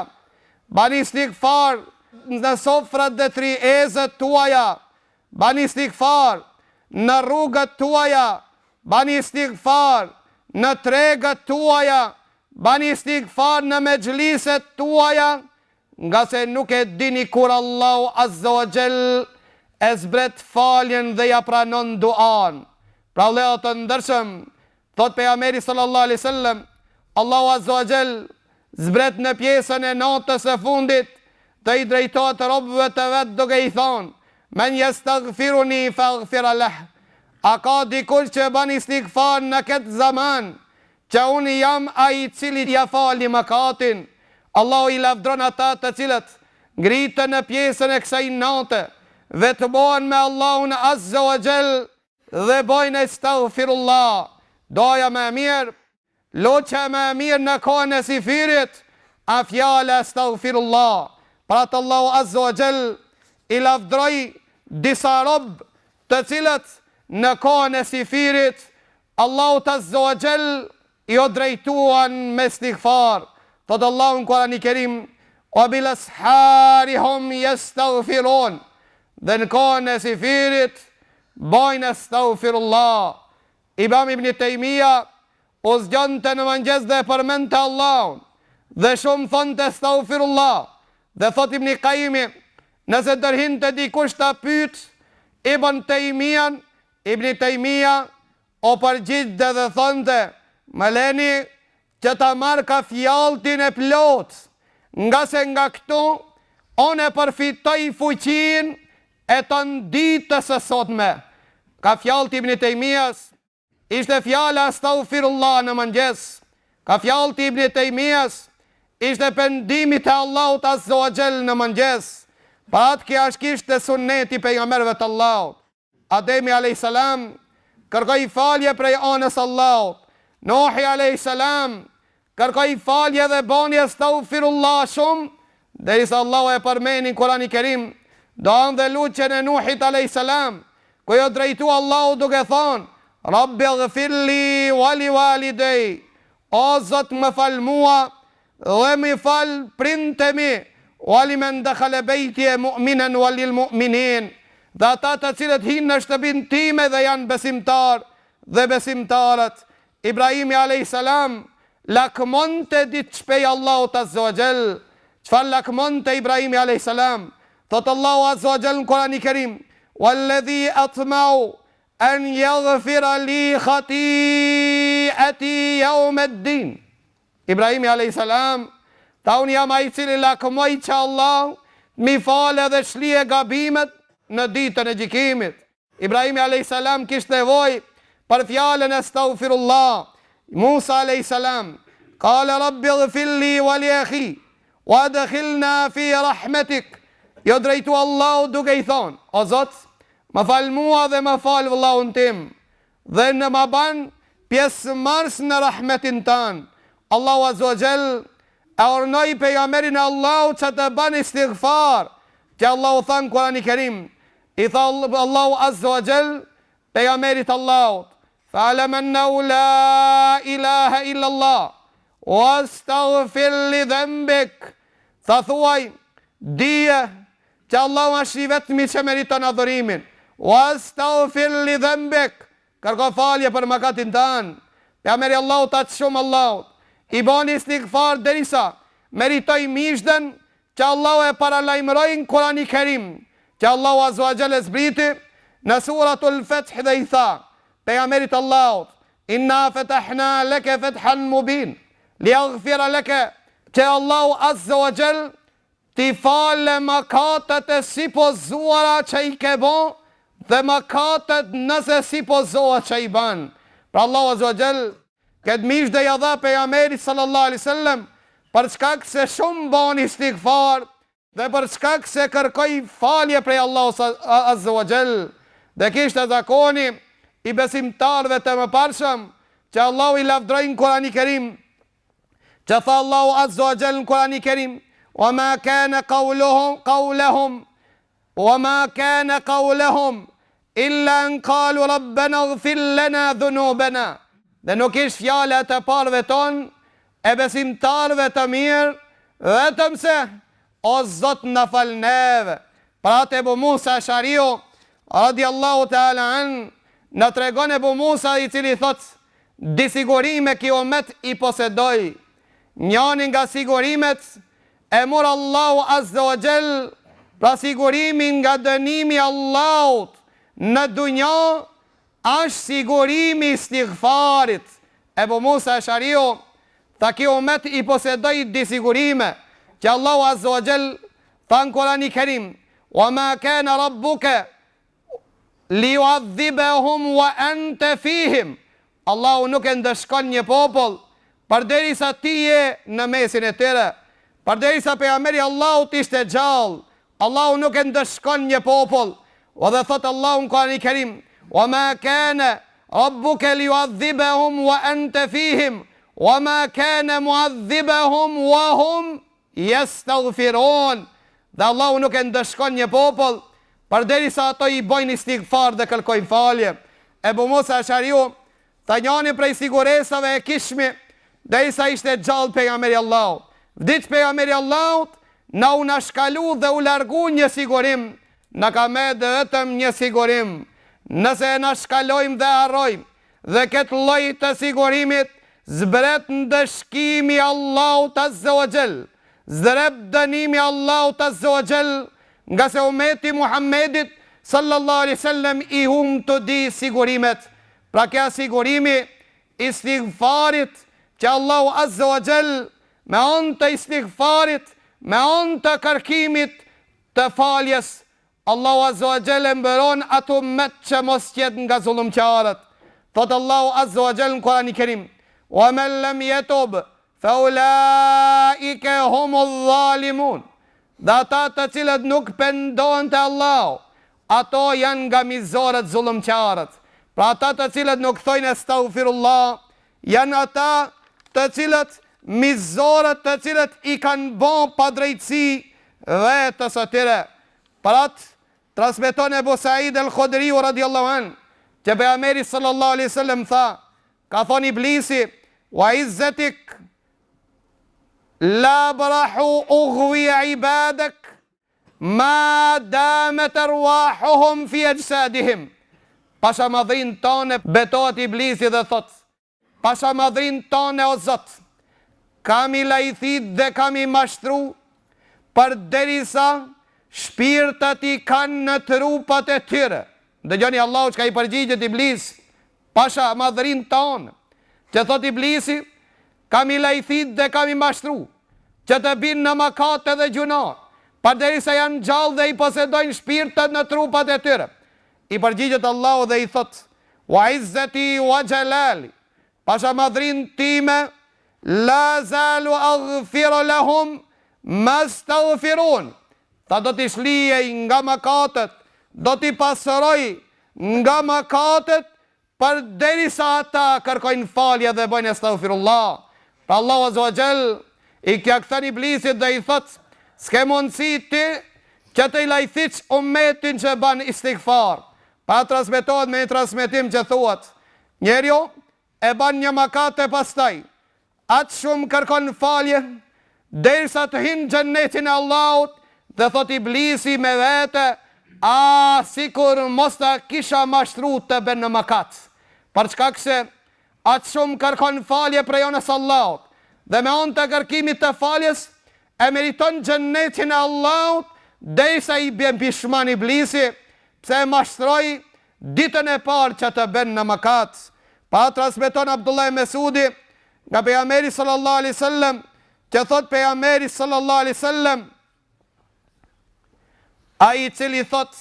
S2: bani istighfar në sofrat dhe tryezat tuaja, bani istighfar në rrugët tuaja, bani istighfar në tregët tuaja, bani istighfar në mexhliset tuaja, Ngase nuk e dini kur Allahu azza wa xhell e zbret faljen dhe ja pranon duan. Pra vëllezër të ndershëm, thotë pejgamberi sallallahu alaihi wasallam, Allahu azza wa xhell zbret në pjesën e natës së fundit dhe i drejtohet robëve të vet duke i thonë, Men yastaghfiruni faghfira leh. A ka dikush që ban istighfar në këtë zaman, Që unë jam ai i cili ia fali mëkatin. Allahu i lavdron ata të cilët ngritën në pjesën e kësaj nate, vetmohen me Allahun azze wa xhel dhe bojnë estagfirullah. Duaja më e mirë, lutja më e mirë në kohën e syfyrit, a fjala estagfirullah. Për atë Allahu azze wa xhel i lavdroi disa rob të cilët në kohën e syfyrit Allahut azza wa xhel iu drejtuan me istighfar. Thotë Allahu në Kur'anin Kerim, "Wa bil ashari hum yastaghfirun." Dhe në kohën e syfyrit bajnë astaghfirullah. Imam Ibn Tejmija u zgjonte në mëngjes dhe e përmendte Allahun dhe shumë thonte astaghfirullah. Dhe thotë Ibn Kajimi, nëse ndërhynte dikush ta pyet Ibn Tejmijan, Ibni Tejmija u përgjigjte dhe thonte, Më leni që ta marr kafjalltin e plotë, ngase nga këtu unë e përfitoj fuqinë e tanë ditës së sotme. Kafjallti i Ibni Tejmijas ishte fjala Astaghfirullah në mëngjes. Kafjallti i Ibni Tejmijas ishte pendimi te Allahut Azza wa Jall në mëngjes. Për atë kjo është kishte sunneti i pejgamberëve të Allahut. Ademi alejhi selam kërkoi falje prej anës Allahut. Nuhi alejhi selam kërkoi falje dhe bani estagfirullah shumë, derisa Allahu e përmeni në Kurani Kerim, duan dhe lutjen e Nuhit alejhi selam, ku iu drejtu Allahut duke thonë, Rabbi gfir li wa li walidej, o Zot më fal mua Dhe m'i fal prindët e mi, wa limen dekhale bejtije mu'minen wa lil mu'minin, dhe ata të cilët hyjnë në shtëpinë time dhe janë besimtarë dhe besimtaret. Ibrahimi alejhi selam lakmonte diç pej Allahut azze wa xhel. Çfarë lakmonte Ibrahimi alejhi selam? Thotë Allahu azze wa xhel në Kur'anin Kerim, Walladhi atma'u an yaghfira li khati'ati yawm ad-din. Ibrahimi alejhi selam tha unë jam ai i cili lakmoj që Allahu të m'i falë edhe shlije gabimet në ditën e gjykimit. Ibrahimi alejhi selam kishte nevojë për fjalën estagfirullah. Musa alejhi selam kale rabbi gfir li wa li akhi wa adkhilna fi rahmetik. Iu drejtu Allahut duke i thonë, o Zot, më fal mua dhe më fal vëllaun tim. Dhe na ma ban pjesëmarrës në rahmetin tënd. Allahu azza wa xhel e urdhnoi pejgamberin e Allahut që të ban istighfar, që Allahu tha në Kurani Kerim, i tha Allahu azza wa xhel pejgamberit të Allahut, Fa'lam annahu la ilaha illa Allah, wastaghfir li dhanbik. Tha thuaj, dije Që Allahu është i vetmi që meriton adhurimin. Wastaghfir li dhanbik. Kërko falje për mëkatin tënd. Pejgamberi i Allahut aq shumë Allahut i bani istighfar derisa. meritoi myzhden që Allahu e paralajmëroi në Kurani Kerim, që Allahu Azza wa Jall e zbriti në Suratul Feth dhe i tha Pejgamberit të Allahut, Inna fetahna leke fethan mubin, liyaghfira leke, që Allahu Azza wa Jall t'i falë mëkatet e sipozuara që i ke bo dhe mëkatet nëse sipozohet që i ban. Pra Allahu Azza wa Jall Këtë myzhde ja dha Pejgamberit sallallahu alejhi sellem për shkak se shumë bani istighfar dhe për shkak se kërkoi falje prej Allahut azza wa jall. Dhe ky ishte zakoni i besimtarëve të mëparshëm që Allahu i lavdëroi në Kurani Kerim, që tha Allahu azza wa jall në Kurani Kerim, "Wa ma kana qawluhum qawluhum Wa ma kana qawlahum illa an qalu rabbana ighfir lana dhunubana. Dhe nuk ish fjala e të parëve tonë, e besimtarëve të mirë, vetëm se, o Zot na fal neve. Për atë Ebu Musa Eshariu, radiallahu ta'ala an, na tregon Ebu Musa i cili thotë, dy sigurime ky umet i posedoi. Njani nga sigurimet E mor Allahu azze wa xhel, pra sigurimi nga dënimi i Allahut në dunja është sigurimi i istighfarit. Ebu Musa Eshariu tha ky umet i posedoi dy sigurime, që Allahu azze wa xhel tha në Kurani Kerim, Wa ma kana rabbuka Lijuadhibehum wa ente fihim, Allahu nuk e ndëshkon një popull përderisa ti je në mesin e tyre. Përderisa pejgamberi i Allahut ishte gjallë, Allahu nuk e ndëshkon një popull. Dhe thotë Allahu në Kur'anin Kerim, "Wa ma kana rabbuka lijuadhibehum wa ente fihim, wa ma kana muadhibehum wa hum Yastaghfirun, dhe Allahu nuk e ndëshkon një popull përderisa ato i bojnë istighfar dhe kërkojnë falje. Ebu Musa Eshariu tha njani prej siguresave e kishmi derisa ishte gjallë pejgamberi i Allahut. Vdiq pejgamberi i Allahut, na u nashkalu dhe u largu një sigurim, na ka met vetëm një sigurim. Nëse e nashkalojmë dhe harrojmë, Dhe këtë lloj të sigurimit zbret ndëshkimi i Allahut azze wa xhel, zbret dënimi i Allahut azze wa xhel, ngase umeti i Muhammedit sallallahu alejhi sellem i humb të dy sigurimet. Pra kjo sigurimi i istighfarit që Allahu azze wa xhel me anë të istighfarit, me anë të kërkimit të faljes Allahu azza wa jall e mbron atë umet që mos t'jetë nga zullumqarët. Thotë Allahu azza wa jall në Kur'anin Kerim: "Wa men lem yatub fa ulaike humu dhalimun." Dhe ata të cilët nuk pendohen te Allahu, ato janë nga mizorët zullumqarët. Pra ata të cilët nuk thojnë estagfirullah, janë ata të cilët mizorët të cilët i kanë bo padrejtësi vetes së tyre. Për atë, transmeton Ebu Said el-Khudriu radiallahu anh, që pejgamberi sallallahu alaihi wasallam tha, ka thonë Iblisi, wa izzetik la abrahu ughwi ibadak ma damet arwahuhum fi ajsadihim. Pasha madhrinë tane betohet Iblisi dhe thot, Pasha madhrinë tane o Zot, kam i lajthit dhe kam i mashtru, përderisa shpirtat i kanë në trupat e tyre. Dëgjoni Allahu çka i përgjigjet Iblisi, pasha madhrinë tane, që thot Iblisi, kam i lajthit dhe kam i mashtru, që të binë në mëkate dhe gjynahe, përderisa janë gjallë dhe i posedojnë shpirtat në trupat e tyre. I përgjigjet Allahu dhe i thotë, Wa izzeti wa xhelali, pasha madhrinë time, la azalu aghfiru lahum ma staghfirun. Tha do t'i shlyej nga mëkatet, do t'i pastroj nga mëkatet Përderisa ata kërkojnë falje dhe bëjnë Estagfirullah, pra Allahu azza wa xhell i ia kthen Iblisit dhe i thotë, S'ke mundësi ti që të lajthitsh ummetin që ban istigfar. Pra transmetohet me një transmetim që thuhet, Njeriu e ban një mëkat e pastaj Aq shumë kërkon falje, derisa të hyn në xhennetin e Allahut dhe thotë Iblisi me vete, Ah, sikur mos ta kisha mashtru të ben në mëkat. Për shkak se aq shumë kërkon falje prej anës Allahut dhe me anë të kërkimit të faljes. E meriton xhennetin e Allahut derisa i bjen pishman iblisi pse e mashtroi ditën e parë që të ben në mëkat. Pa transmeton Abdullah ibn Mesudi nga pejgamberi sallallahu alaihi wasallam që thot pejgamberi sallallahu alaihi wasallam ai i cili thot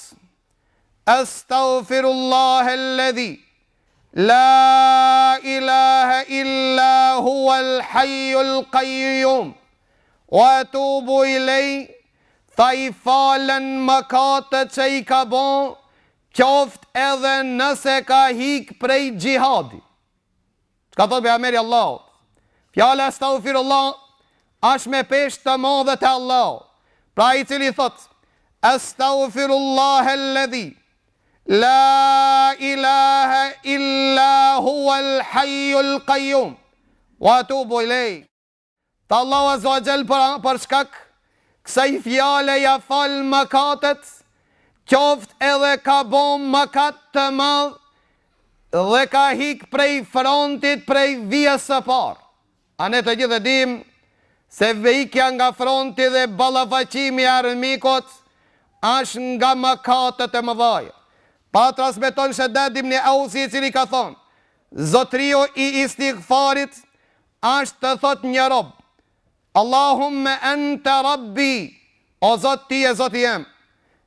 S2: Astaghfirullah alladhi La ilahe illa huwal hayyul qayyum wa atubu ilej tha i falen mëkatet që i ka bo qoftë edhe nëse ka hik prej xhihadit. Çka thotë pejgamberi i Allahut? Fjala astaghfirullah është me peshë të madhe te Allahu. Pra ai i cili thotë astaghfirullah alladhi La ilahe illa huwal hayyul qayyum wa atubu ilej. Tha Allahu azza wa jall për, për shkak kësaj fjale ja fal mëkatet, qoftë edhe ka bo mëkat të madh dhe ka hik prej frontit prej vijës së parë. A ne të gjithë e dimë se ikja nga fronti dhe ballafaqimi i armikut është nga mëkatet e mëdhaja. Pa transmeton Shedad ibn Ausi i cili ka thonë, Zotëriu i istighfarit është të thotë një rob, Allahumme ente rabbi, o Zot ti je Zoti jem,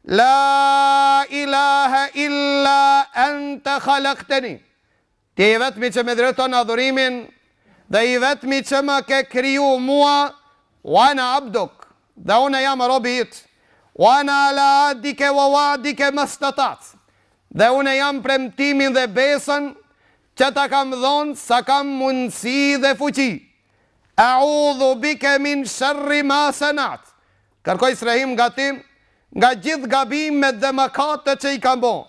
S2: la ilahe illa ente khalakteni, Ti je i vetmi që më drejton adhurimin dhe i vetmi që më ke kriju mua, wa ana abduk, dhe unë jam robi yt, wa ana ala ahdike wa wa'dike mastata'tu, dhe unë jam premtimin dhe besën që ta kam dhonë sa kam mundësi dhe fuqi. A'udhu bike min sharri ma sana'tu. Kërkoj strehim nga ti, nga gjithë gabimet dhe mëkatet që i kam bo.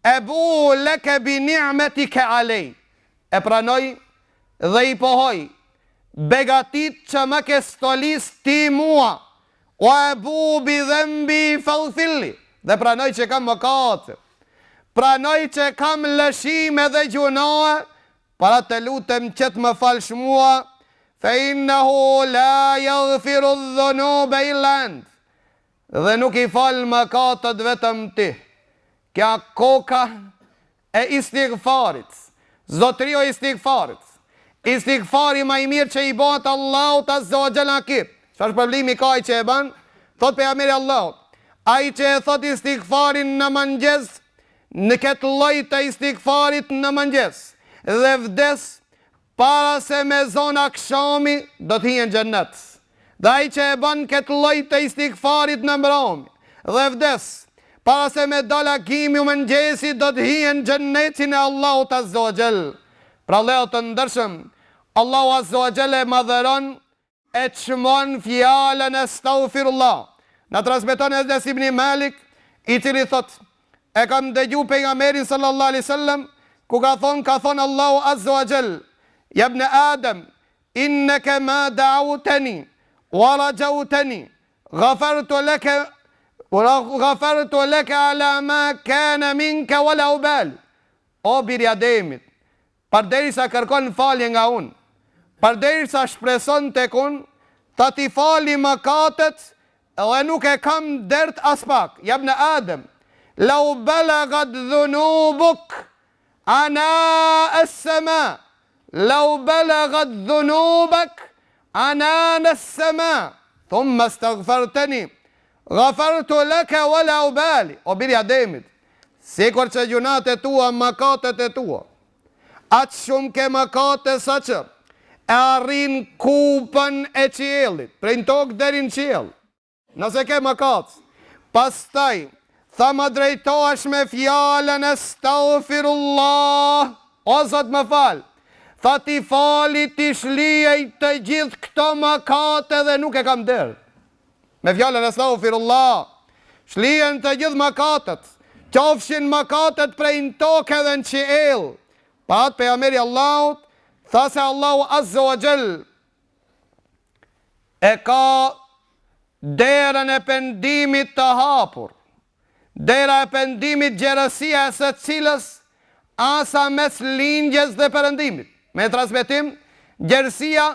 S2: Ebu'u leke bi ni'metike alej, E pranoj dhe i pohoj begatitë që më ke stolis ti mua, wa ebu'u bi dhenbi faghfirli, dhe pranoj që kam mëkate, pranoj që kam lëshime dhe gjynahe, pra të lutem që të më falsh mua, fe innehu la yaghfiru dhunube illa ent, Dhe nuk i fal mëkatet vetëm ti. Kjo koka e istighfarit. Zotëriu i istighfarit. Istighfari ma i mirë që i bëhet Allahut azza wa jalla ky. Çfarë problemi ka ai që e bën? Thot pejgamberi i Allahut, ai që e thot istighfarin në mëngjes, në këtë lloj të istighfarit në mëngjes dhe vdes Para se me zonë akshami, do të hijë në xhennet. Dhe ai që e bën këtë lloj të istigfarit në mbrëmje dhe vdes para se me dalë agimi i mëngjesit do të hijë në xhennetin e Allahut azza wa xhel. Pra vëllezër të ndershëm, Allahu azza wa xhel e madhëron E çmon fjalën Estagfirullah. Na transmeton Enes ibn Malik, i cili thotë, E kam dëgju Pejgamberin sallallahu alejhi wasallam ku ka thonë, ka thonë Allahu azza wa jall, Ja ibn Adem, inneke ma da'awtani wa rajautani, ghafartu leke ghafartu leke ala ma kana minka wala ubali. O bir i Ademit, Përderisa kërkon falje nga unë, përderisa shpreson tek unë, tha t'i fali mëkatet dhe nuk e kam dert aspak. Ja ibn Adem, lau balagat dhunubuk ana as-sama, lau balagat dhunubak anan as-sama, thumma astaghfartani, ghafartu laka wala ubali. O bir i Ademit, Sikur që gjynahet e tua, mëkatet e tua, aq shumë ke mëkate sa që e arrin kupën e qiellit, prej në tokë deri në qiell. Nëse ke mëkat, pastaj tha më drejtohesh me fjalën Estagfirullah, o Zot më fal, tha t'i fali t'i shlyej të gjithë këto mëkate dhe nuk e kam dert. Me fjalën Estagfirullah, shlyhen të gjithë mëkatet, qofshin mëkatet prej në tokë edhe në qiell. Për atë pejgamberi i Allahut tha se Allahu Azza wa Jall e ka derën e pendimit të hapur. Dera e pendimit gjerësia e së cilës a sa mes lindjes dhe perëndimit. Me transmetim, gjerësia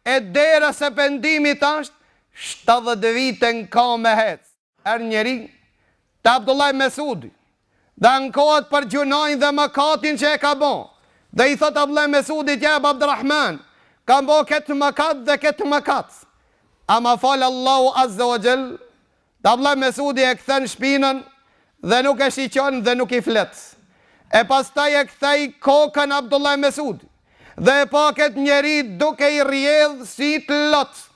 S2: e derës së pendimit është. 70 vite në kamë me hec. Erdh njeri te Abdullah ibn Mesudi dhe ankohet për gjynahin dhe mëkatin që e ka bo dhe i thotë Abdullah ibn Mesudit ja Eba Abdurrahman kam bo këtë mëkat dhe këtë mëkat a ma fal Allahu azze wa xhel dhe Abdullah ibn Mesudi e kthen shpinën dhe nuk e shiqon dhe nuk i flet e pastaj e kthej kokën Abdullah ibn Mesudi dhe e pa këtë njeri duke i rrjedh sytë lot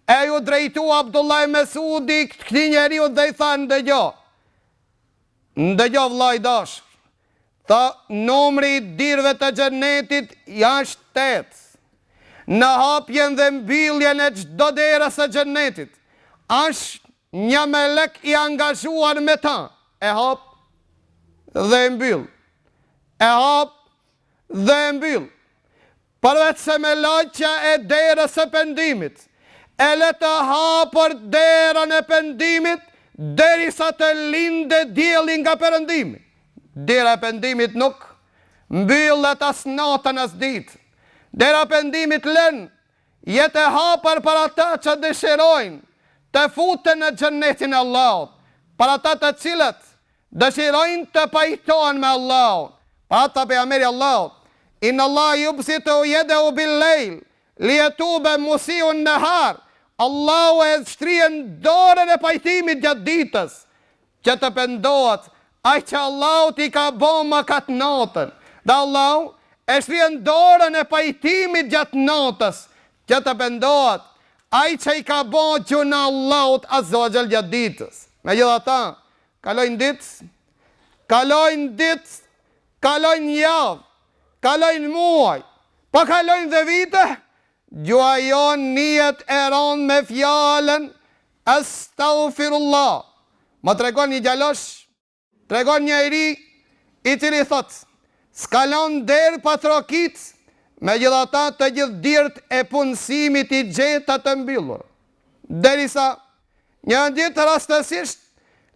S2: E ju drejtu Abdullah ibn Mesudi këtij njeriu dhe i tha, Ndëgjo, ndëgjo vëlla i dashur, tha, numri i dyrve të xhenetit është tetë. Në hapjen dhe mbylljen e çdo dere së xhenetit është një melek i angazhuar me ta, e hap dhe e mbyll, e hap dhe e mbyll. Përveç se melaqja e derës së pendimit, e lë të hapur derën e pendimit derisa të lindë dielli nga perëndimi. Dera e pendimit nuk mbyllet as natën as ditë. Dera e pendimit lën jetë e hapur për ata që dëshirojnë të futen në xhennetin e Allahut, për ata të cilët Dëshirojnë të pajtohen me Allahun. Për atë tha Pejgamberi i Allahut, Inna Allaha yubsitu yedehu bil lejl liyatube musiun nehar, Allahu e shtrien dorën e pajtimit gjatë ditës, që të pendohet ai që Allahut i ka bo mëkat natën. Dhe Allahu e shtrien dorën e pajtimit gjatë natës, që të pendohet ai që i ka bo gjynah Allahut azza wa xhel gjatë ditës. Megjithatë, Kalojnë ditë, kalojnë ditë, kalojnë javë, kalojnë muaj, po kalojnë dhe vite, gjuha jonë nihet e rëndë me fjalën Estagfirullah. Më tregon një djalosh, tregon një i ri, i cili thotë, s'ka lënë derë pa trokit, megjithatë të gjithë dyert e punësimit i gjeta të mbyllur. Derisa Një ditë rastësisht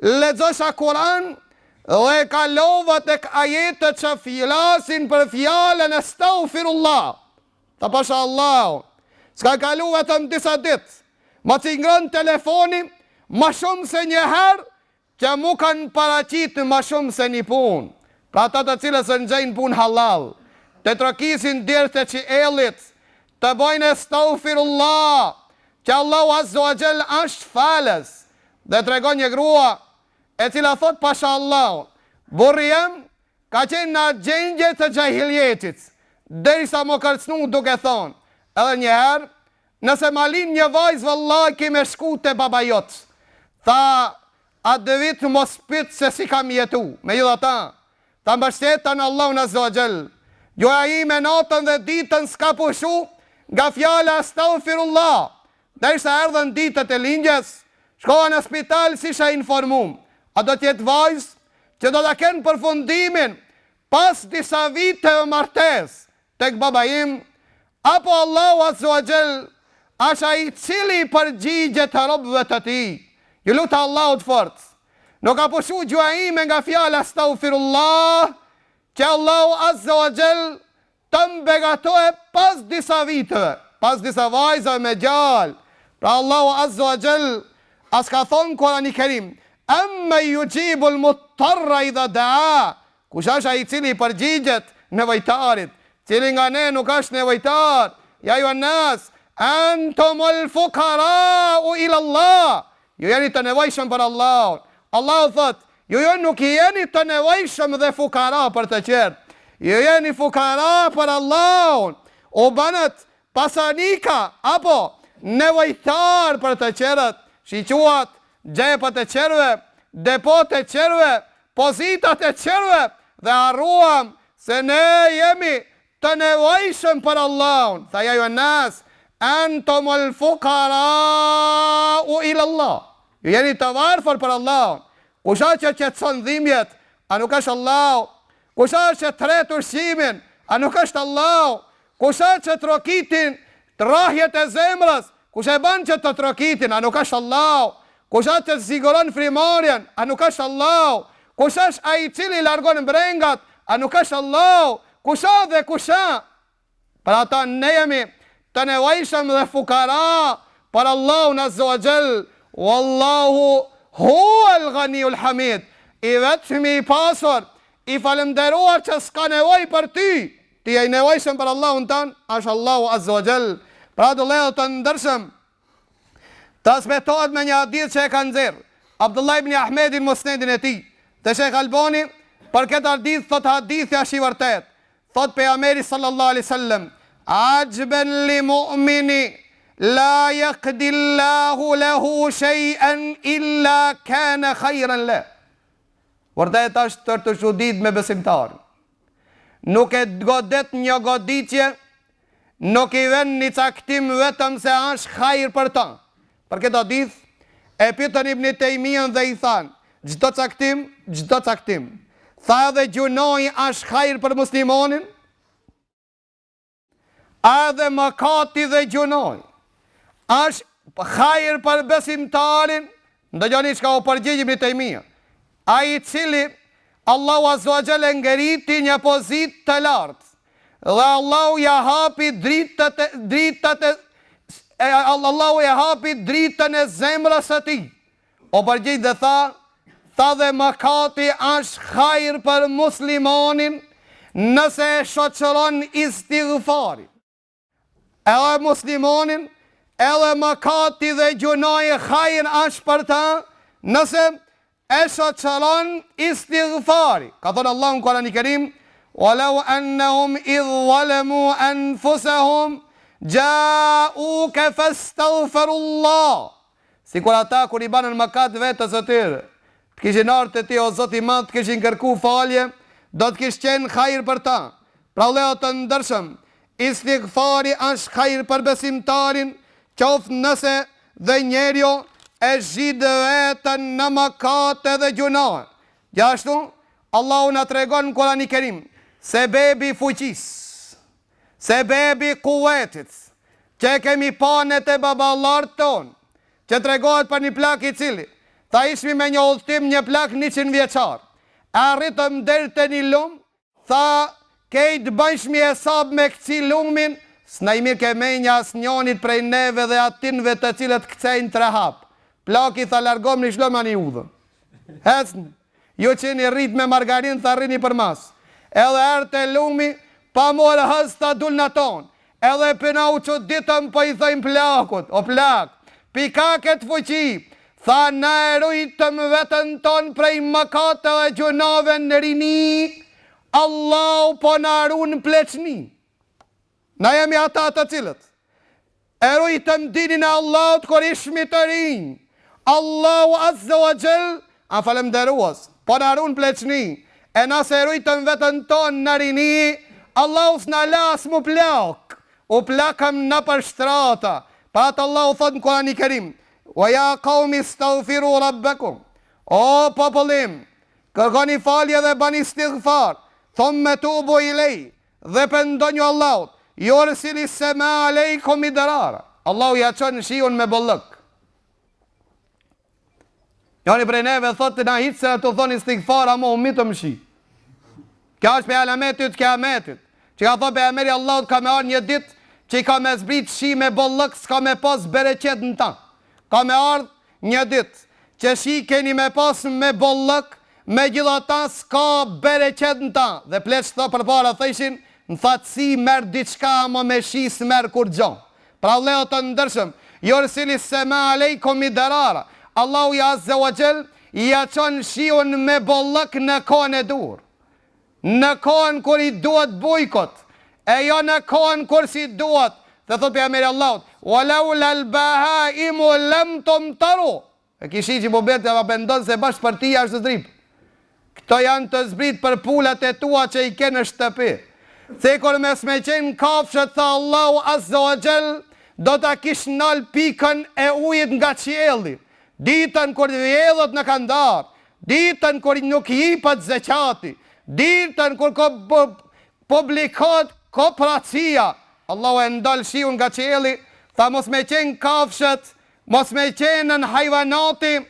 S2: lexosha Kur'an dhe kalova tek ajetet që flasin për fjalën Estagfirullah. Tha pasha Allahun, s'ka kalu vetëm disa ditë, më cingron telefoni më shumë se një herë që mu kanë paraqit më shumë se një punë. Pra ata të cilët s'e gjejnë punë hallall, të trokisin dyert e qiellit, të bojnë estagfirullah, që Allahu azza wa xhel është falës. Dhe tregon një grua e cila thotë pasha Allahun, burri jem ka qenë në gjendje të xhahiljetit, derisa më kërcënu duke thonë, edhe një herë, Nëse ma lin një vajzë vallahi ki me shku te baba jot. Tha atë vit mos pyt se si kam jetu. Megjithatë, tha mbështeta në Allahun azza wa xhel. Gjuha ime natën dhe ditën s'ka pushu nga fjala estagfirullah. Derisa erdhën ditët e lindjes, shkova në spital si isha informum. A do të jetë vajzë që do ta kenë përfundimin pas disa viteve martesë tek baba im, apo Allahu azza wa xhel është ai i cili i përgjigjet robëve të tij. Ju luta Allahut fort. Nuk ka pushu gjuha ime nga fjala astaghfirullah, që Allahu azza wa xhel të më begatojë pas disa viteve, pas disa vajzave me djalë. Pra Allahu azza wa xhel a s'ka thonë Kurani Kerim, Emmen juxhibul mudtarra idha daa, Kush është ai i cili i përgjigjet nevojtarit? Cili nga ne nuk është nevojtar? Ja ejjuhen nas, entumul fukarau ila Allah. Ju jeni të nevojshëm për Allahun. Allahu thotë, ju ju nuk jeni të nevojshëm dhe fukara për të tjerë. Ju jeni fukara për Allahun. U bënët pasanika apo nevojtar për të tjerët. Shiquat xhepat e tjerëve, depot e tjerëve, pozitat e tjerëve dhe harruam se ne jemi të nevojshëm për Allahun. Tha ja ejjuhen nas, entumul fukarau ila Allah. Ju jeni të varfër për Allahun. Kush është që qetëson dhimbjet? A nuk është Allahu? Kush është që tret ushqimin? A nuk është Allahu? Kush është që trokitin rrahjet e zemrës? Kush e bën që të trokitin? A nuk është Allahu? Kush është që të siguron frymëmarrjen? A nuk është Allahu? Kush është ai i cili largon brengat? A nuk është Allahu? Kush është dhe kush është? Për ata ne jemi të nevojshëm dhe fukara. Për Allahun Azza wa Jall, Wallahu huwal ghaniul hamid, i vetmi i pasur, i falënderuar që s'ka nevojë për ty, ti je i nevojshëm për Allahun tënd, është Allahu Azza wa Jall. Pra vëllezër të ndershëm, transmetohet me një hadith që e ka nxjerr Abdullah ibn Ahmedi në Musnedin e tij, te Shejh Albani, për këtë hadith thotë hadithi është i vërtetë. Thotë Pejgamberi sallallahu alejhi sellem, Axhben li mu'mini la yaqdi Allahu lehu shay'an illa kana khayran leh. Vërtet është për t'u çudit me besimtarin. Nuk e godet një goditje, nuk i vjen një caktim vetëm se është hajr për ta. Për këtë hadith, e pyetën Ibn Tejmijen dhe i thanë, çdo caktim, çdo caktim. Tha edhe gjynahi është hajr për muslimanin? A edhe mëkati dhe gjynahi është hajr për besimtarin? Ndëgjoni çka u përgjigj Ibn Tejmija. Ai i cili Allahu Azza wa Jall e ngriti një pozitë të lartë dhe Allahu ja hapi dritat e dritat e Allahu e hapi dritën e zemrës së tij. U përgjigj dhe tha, tha dhe mëkati është hajr për muslimanin nëse e shoqëron istighfari. Edhe muslimanin, edhe mëkati dhe gjynahi hajr është për ta, nëse e shoqëron istighfari. Ka thënë Allahu në Kur'anin Kerim, "Wa law annahum idh zalamu anfusahum ja'uka fastaghfirullah." Sikur ata kur i banën mëkat vetes së tyre, të kishin ardhur te ti o Zot i Madh, të kishin kërku falje, do të kish qenë hajr për ta. Pra vëllezër të ndershëm, istighfari është hajr për besimtarin, qoftë nëse dhe njeriu e zhyt veten në mëkate dhe gjynahe. Gjithashtu, Allahu na tregon në Kur'anin Kerim, sebebi i fuqisë, sebebi i kuvetit, që e kemi pa ne te baballarët tonë, që tregohet për një plak i cili, tha ishmi me një udhëtim një plak 100 vjeçar, e arritëm deri te një lum, Tha, Kejt bajshmi hesab me kci lumin, s'na i mirrke menja asnjonit prej neve dhe atinve të cilët kcejnë tre hap. Plaki tha largomni shlomani udhën. Hecni. Ju që jeni rrit me margarin tha rrini përmas. Edhe erdh te lumi, pa morë hëz tha dulna tonë. Edhe pe na u çuditëm po i thojmë plakut, o plak, pi ka këtë fuqi, tha na e rujtëm veten tonë prej mëkateve dhe gjynaheve në rini, Allahu po na run në pleqni. Na jemi ata të cilët e rujtëm dinin e Allahut kur ishmi të rinj. Allahu Azza wa Jall a falënderues, po na run pleqni, e na s'e rujtëm veten tonë në rini, Allahu s'na la as m'u plak, u plakëm nëpër shtrata, për atë Allahu thotë në Kurani Kerim, Wa ya qaumi istaghfiru rabbakum, o popull im, kërkoni falje dhe bani istighfar, thumme tubu ilej, dhe pendonju Allahut, yursilis semaa alejkum midrara, Allahu ja çon shiun me bollëk. Njëri prej neve thotë na hiç se tu thonë istighfar ama u mytëm n'shi. Kjo është prej alametit të kiametit. Që ka thonë pejgamberi Allahut ka me ardhë një ditë që i ka me zbrit shi me bollëk s'ka me pas bereqet në ta. Ka me ardhë një ditë që shi keni me pas me bollëk megjithatë s'ka bereqet në ta. Dhe pleqtë tha përpara thëshin në thatësi merr diçka ama me shi s'merr kurgjo. Pra vëllezër të ndershëm, Yursilis semaa alejkum midrara, Allahu azze wa xhel ja çon shiun me bollëk në kohën e duhur. Në kohën kur i duhet bujkut, e jo në kohën kur s'i duhet. Dhe thotë pejgamberi i Allahut, "Wa laula al-bahaimu lam tumtaru." E ky shi që po bjen ti mendon se bash për ti është zbrit. Këto janë të zbrit për pulat e tua që i ke në shtëpi. Sikur mos me qenë kafshët tha Allahu Azza wa Jall do ta kish nal pikën e ujit nga qielli. Ditën kur vjedhët në kandar, ditën kur nuk jipet zeqati, ditën kur publikohet kopracia, Allahu e ndal shiun nga qielli, tha mos me qenë kafshët Mos me qenën hajvanati,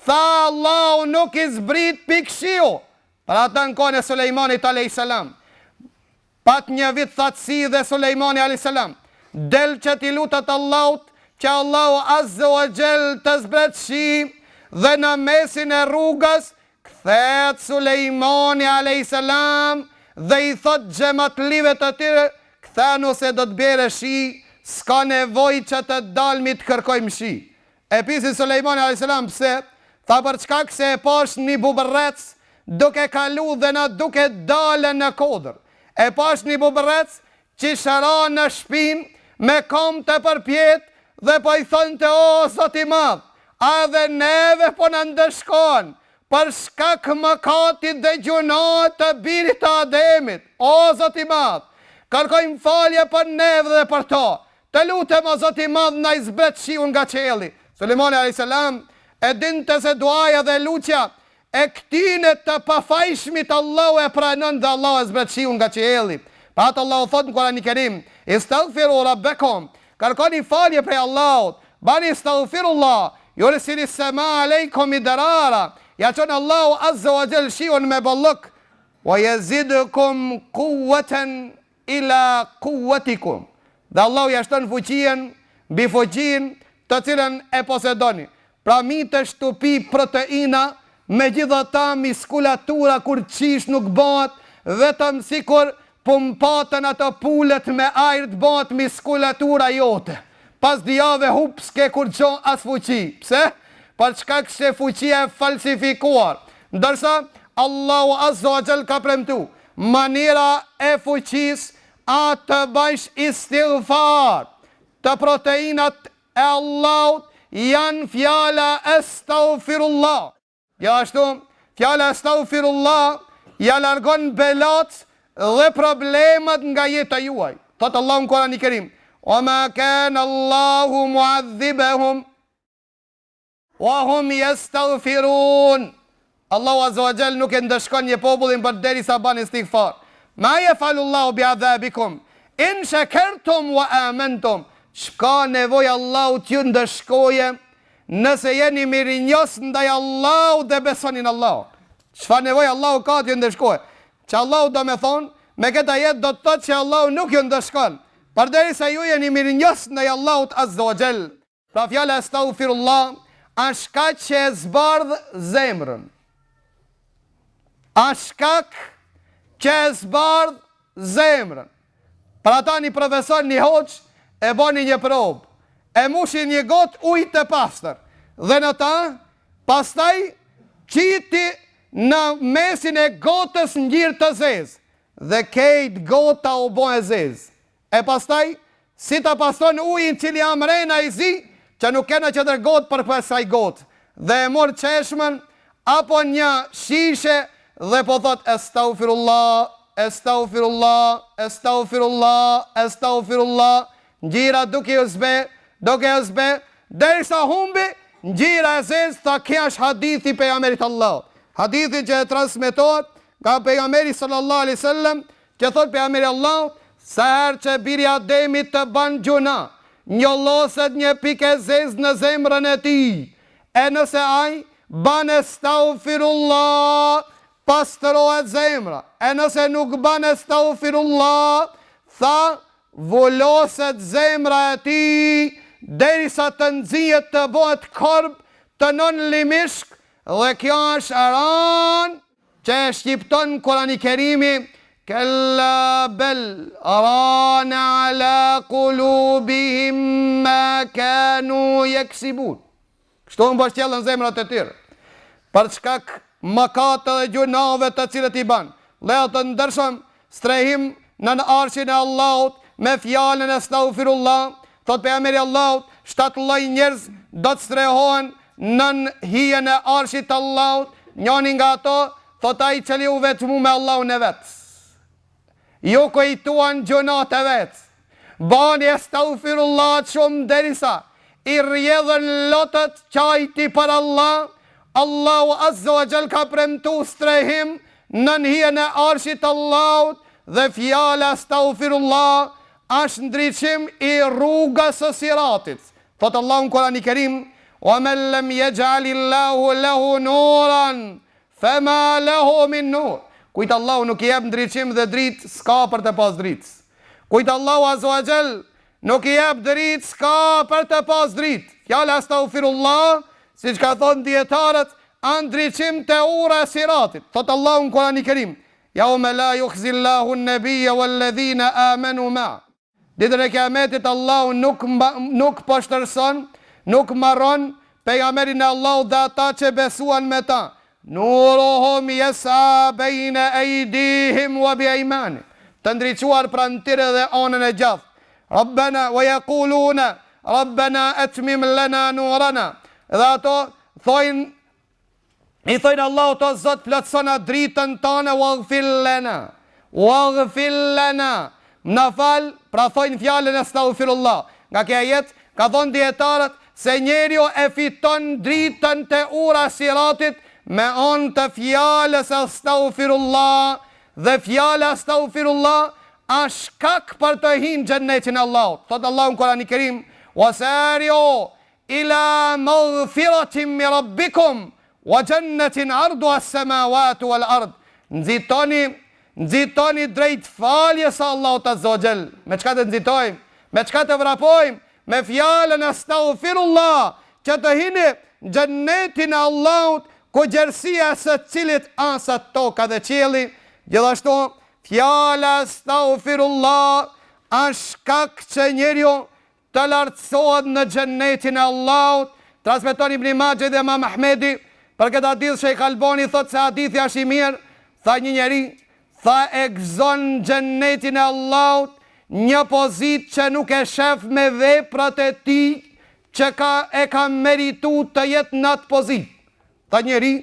S2: tha Allahu nuk i zbrit pikë shiu. Për atë në kohën e Sulejmanit alejhi selam, pat një vit thatësi dhe Sulejmani alejhi selam del që t'i lutet Allahut. që Allahu Azze wa Xhel të zbret shi dhe në mesin e rrugës kthehet Sulejmani alejhi selam dhe i thotë xhematlive të tyre kthehnu se do të bjerë shi s'ka nevojë që të dalmi të kërkojmë shi. E pysin Sulejmanin alejhi selam pse, tha për shkak se e pashë një bubrrec duke kalu dhe na duke dalë në kodër. E pashë një bubrrec qysh ra në shpinë me kamë të përpjetë dhe po i thonte o Zot i madh, a edhe neve po na ndëshkon për shkak mëkatit dhe gjunahit të birit të Ademit, o Zot i madh, kërkojmë falje për neve dhe për to, Të lutem o Zot i madh na i zbret shiun nga qielli. Sulejmani alejhi selam e dinte se duaja dhe lutja e këtyne të pafajshmit Allahu e pranon dhe Allahu e zbret shiun nga qielli. Për atë Allahu thotë në Kur'anin Kerim, Istaghfiru rabbekum, kërkoni falje prej Allahut, bani istaghfirullah, yursilis semaa alejkum midrara, ja çon Allahu azza wa jall shiun me bollëk, wa yazidkum quwwatan Ila kuwwatikum, dhe Allahu ja shton fuqinë mbi fuqinë të cilën e posedoni. Pra mitesh tu pi proteina, megjithatë miskulatura kurrqysh nuk bëhet, vetëm sikur pumpatën ato pulet me ajër të bëhet miskulatura jote. Pas dy jave hup s'ke kurrgjo as fuqi. Pse? Për shkak se fuqia e falsifikuar. Ndërsa Allahu azza wa jall ka premtu, Mënyra e fuqisë a të bëjsh istighfar të proteinat e Allahut janë fjala estagfirullah. Gjithashtu, fjala estagfirullah ja largon belat dhe problemet nga jeta juaj. Thotë Allahu në Kur'anin Kerim, "Wa ma kana Allahu mu'adhibahum" Wa hum yastaghfirun. Allahu azza wa jall nuk e ndëshkon një popullin përderisa ban istighfar. Ma yef'alu Allahu bi adhabikum in shakartum wa amantum. Çka nevojë Allahu t'ju ndëshkoje nëse jeni mirënjohës ndaj Allahut dhe besoni në Allahun. Çfarë nevojë Allahu ka t'ju ndëshkoje? Që Allahu do me thonë, me këtë ajet do të thotë që Allahu nuk ju ndëshkon, përderisa ju jeni mirënjohës ndaj Allahut azza wa jall. Pra fjala estagfirullah është shkak që e zbardh zemrën. Është shkak që e zbardh zemrën. Për ata një profesor një hoxhë e boni një provë. E mushi një gotë ujë të pastër. Dhe në ta, pastaj qiti në mesin e gotës ngjyrë të zezë. Dhe kejt gota u bo e zezë. E pastaj, si ta pastron ujin cili a mrena i zi, që nuk kena qetër gotë përpos kësaj gotë, dhe e mor çeshmen apo një shishe dhe po thotë Estagfirullah, Estagfirullah, Estagfirullah, Estagfirullah, ngjyra duke u zbe, duke u zbe, derisa humbi ngjyra e zezë, tha ky është hadithi i pejgamberit të Allahut. Hadithi që e transmetohet nga pejgamberi sallallahu alaihi wasallam Që thotë Pejgamberi i Allahut, Sa herë që biri i Ademit të ban gjunah, njolloset një pikë e zezë në zemrën e tij, e nëse ai ban estagfirullah, pastrohet zemra, e nëse nuk ban estagfirullah, tha, vuloset zemra e tij, derisa të nxihet të bëhet korb të non limishk, dhe kjo është ranë Që e shqipton Kurani Kerimi, Kella bel rane ala kulubihim ma kanu jeksibun. Kështu mbështjellën zemrat e tyre. Për shkak mëkateve dhe gjunaheve të cilët i ban. Vëllezër të ndershëm, strehim nën arshin e Allahut me fjalën estagfirullah, thotë pejgamberi i Allahut, shtatë lloj njerëz do të strehohen nën hijen e arshit të Allahut, njani nga ato, thotë ai cili u vetmu me Allahun e vet. Ju kujtuan gjunat e vet. Bani estagfirullah shumë derisa i rrjedhën lotët qajti për Allah, Allahu azza wa jall ka premtu strehim nën hijen e arshit të Allahut dhe fjala estagfirullah është ndriçim i rrugës së siratit. Thotë Allahu në Kur'anin Kerim, "Wa men lem yaj'alillahu lahu nuran fema lahu min nur." Kujt Allahu nuk i jep ndriçim dhe dritë, s'ka për të pas dritë. Kujt Allahu azza wa jall. nuk i jep dritë, s'ka për të pas dritë. Fjala astaghfirullah, siç ka thonë dijetarët, a ndriçim te ura e siratit. Thot Allahu në Kurani Kerim, Jaume la juhzillahu nebije wal-ledhine amenu ma. Ditën e Kiametit Allahu nuk nuk poshtërson, nuk marron pejgamberin e Allahut dhe ata që besuan me ta. Nuruhum yas'a bejne ejdihim wa bi ejmanihim. Të ndriçuar pranë tyre dhe anën e djathtë. Rabbena wa yaquluna Rabbena etmim lena nurana. Dhe ato thojnë I thojnë Allahut o Zot plotësona dritën tane waghfir lena waghfir lena na fal pra thojnë fjalën astaghfirullah nga ky ajet ka thonë dijetarët se njeriu e fiton dritën te ura e siratit me anë të fjalës astaghfirullah dhe fjala astaghfirullah është shkak për të hi në xhennetin e Allahut thotë Allahu në Kur'anin Kerim wasari'u Ila maghfiratin min rabbikum wa jannatin arduha as-samawatu wal ard. Nxitoni, nxitoni drejt faljes së Allahut azza wa jall. Me çka të nxitojmë? Me çka të vrapojmë? Me fjalën astaghfirullah, që të hini në xhennetin e Allahut, ku gjerësia e së cilit a sa toka dhe qielli. Gjithashtu, fjala astaghfirullah është shkak që njeriu Të lartësohet në Xhennetin e Allahut, transmeton Ibni Maxhe dhe Imam Ahmedi, për këtë hadith Shejh Albani thotë se hadithi është i mirë, tha një njeri, tha e gëzon Xhennetin e Allahut një pozitë që nuk e shef me veprat e tij që ka e ka meritu të jetë në atë pozitë. Tha njeri,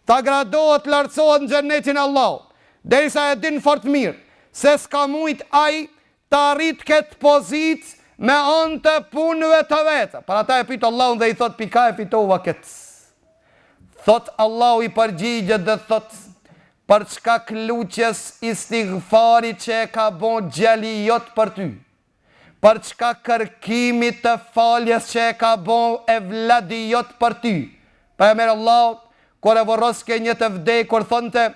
S2: tha gradohet lartësohet në Xhennetin e Allahut, derisa e din fort mirë se s'ka mujt ai Ta arrit këtë pozitë me anë të punëve të veta. Për ata e pyet Allahun dhe i thotë pi ka e fitova këtë. Thot Allahu i përgjigjet dhe thot për shkak lutjes istighfarit që e ka bo djali jot për ty. Për shkak kërkimit të faljes që e ka bo evladi jot për ty. Pejgamberi i Allahut, kur e vorroske një të vdekur, thonte,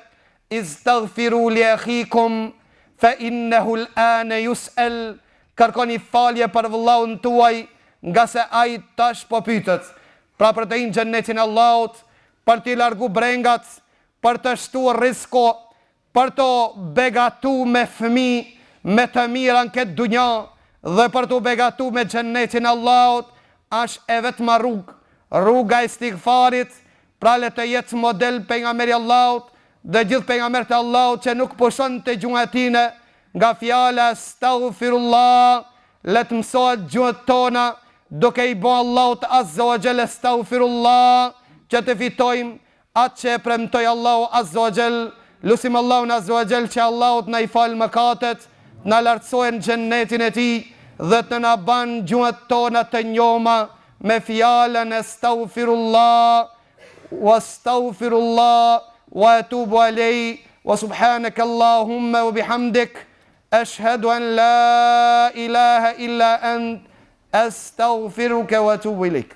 S2: Istaghfiru li akhikum fe innehu l'ane yus'el, Kërkoni falje për vëllaun tuaj, ngase ai tash po pytet. Pra për të hi në xhennetin e Allahut, për t'i largu brengat, për të shtu rrizku, për t'u begatu me fëmijë, me të mira në këtë dunja dhe për t'u begatu me xhennetin e Allahut, është e vetma rrugë, rruga e istighfarit, Pra le të jetë model pejgamberi i Allahut dhe gjithë pejgamberët e Allahut që nuk pushonte gjuha e tyne nga fjala Astaghfirullah, le të mësohet gjuhët tona duke i bo Allahut Azza wa Jall Astaghfirullah që të fitojmë atë që e premtoi Allahu Azza wa Jall. Lusim Allahun Azza wa Jall që Allahu të na i falë mëkatet, të na lartësojë në xhennetin e tij dhe të na ban gjuhët tona të njoma me fjalën Estagfirullah wa estagfirullah wa etubu alej wa subhanaka Allahumma wa bihamdik eshhedu en la ilaha illa ent estagfiruka wa etubu ilejk.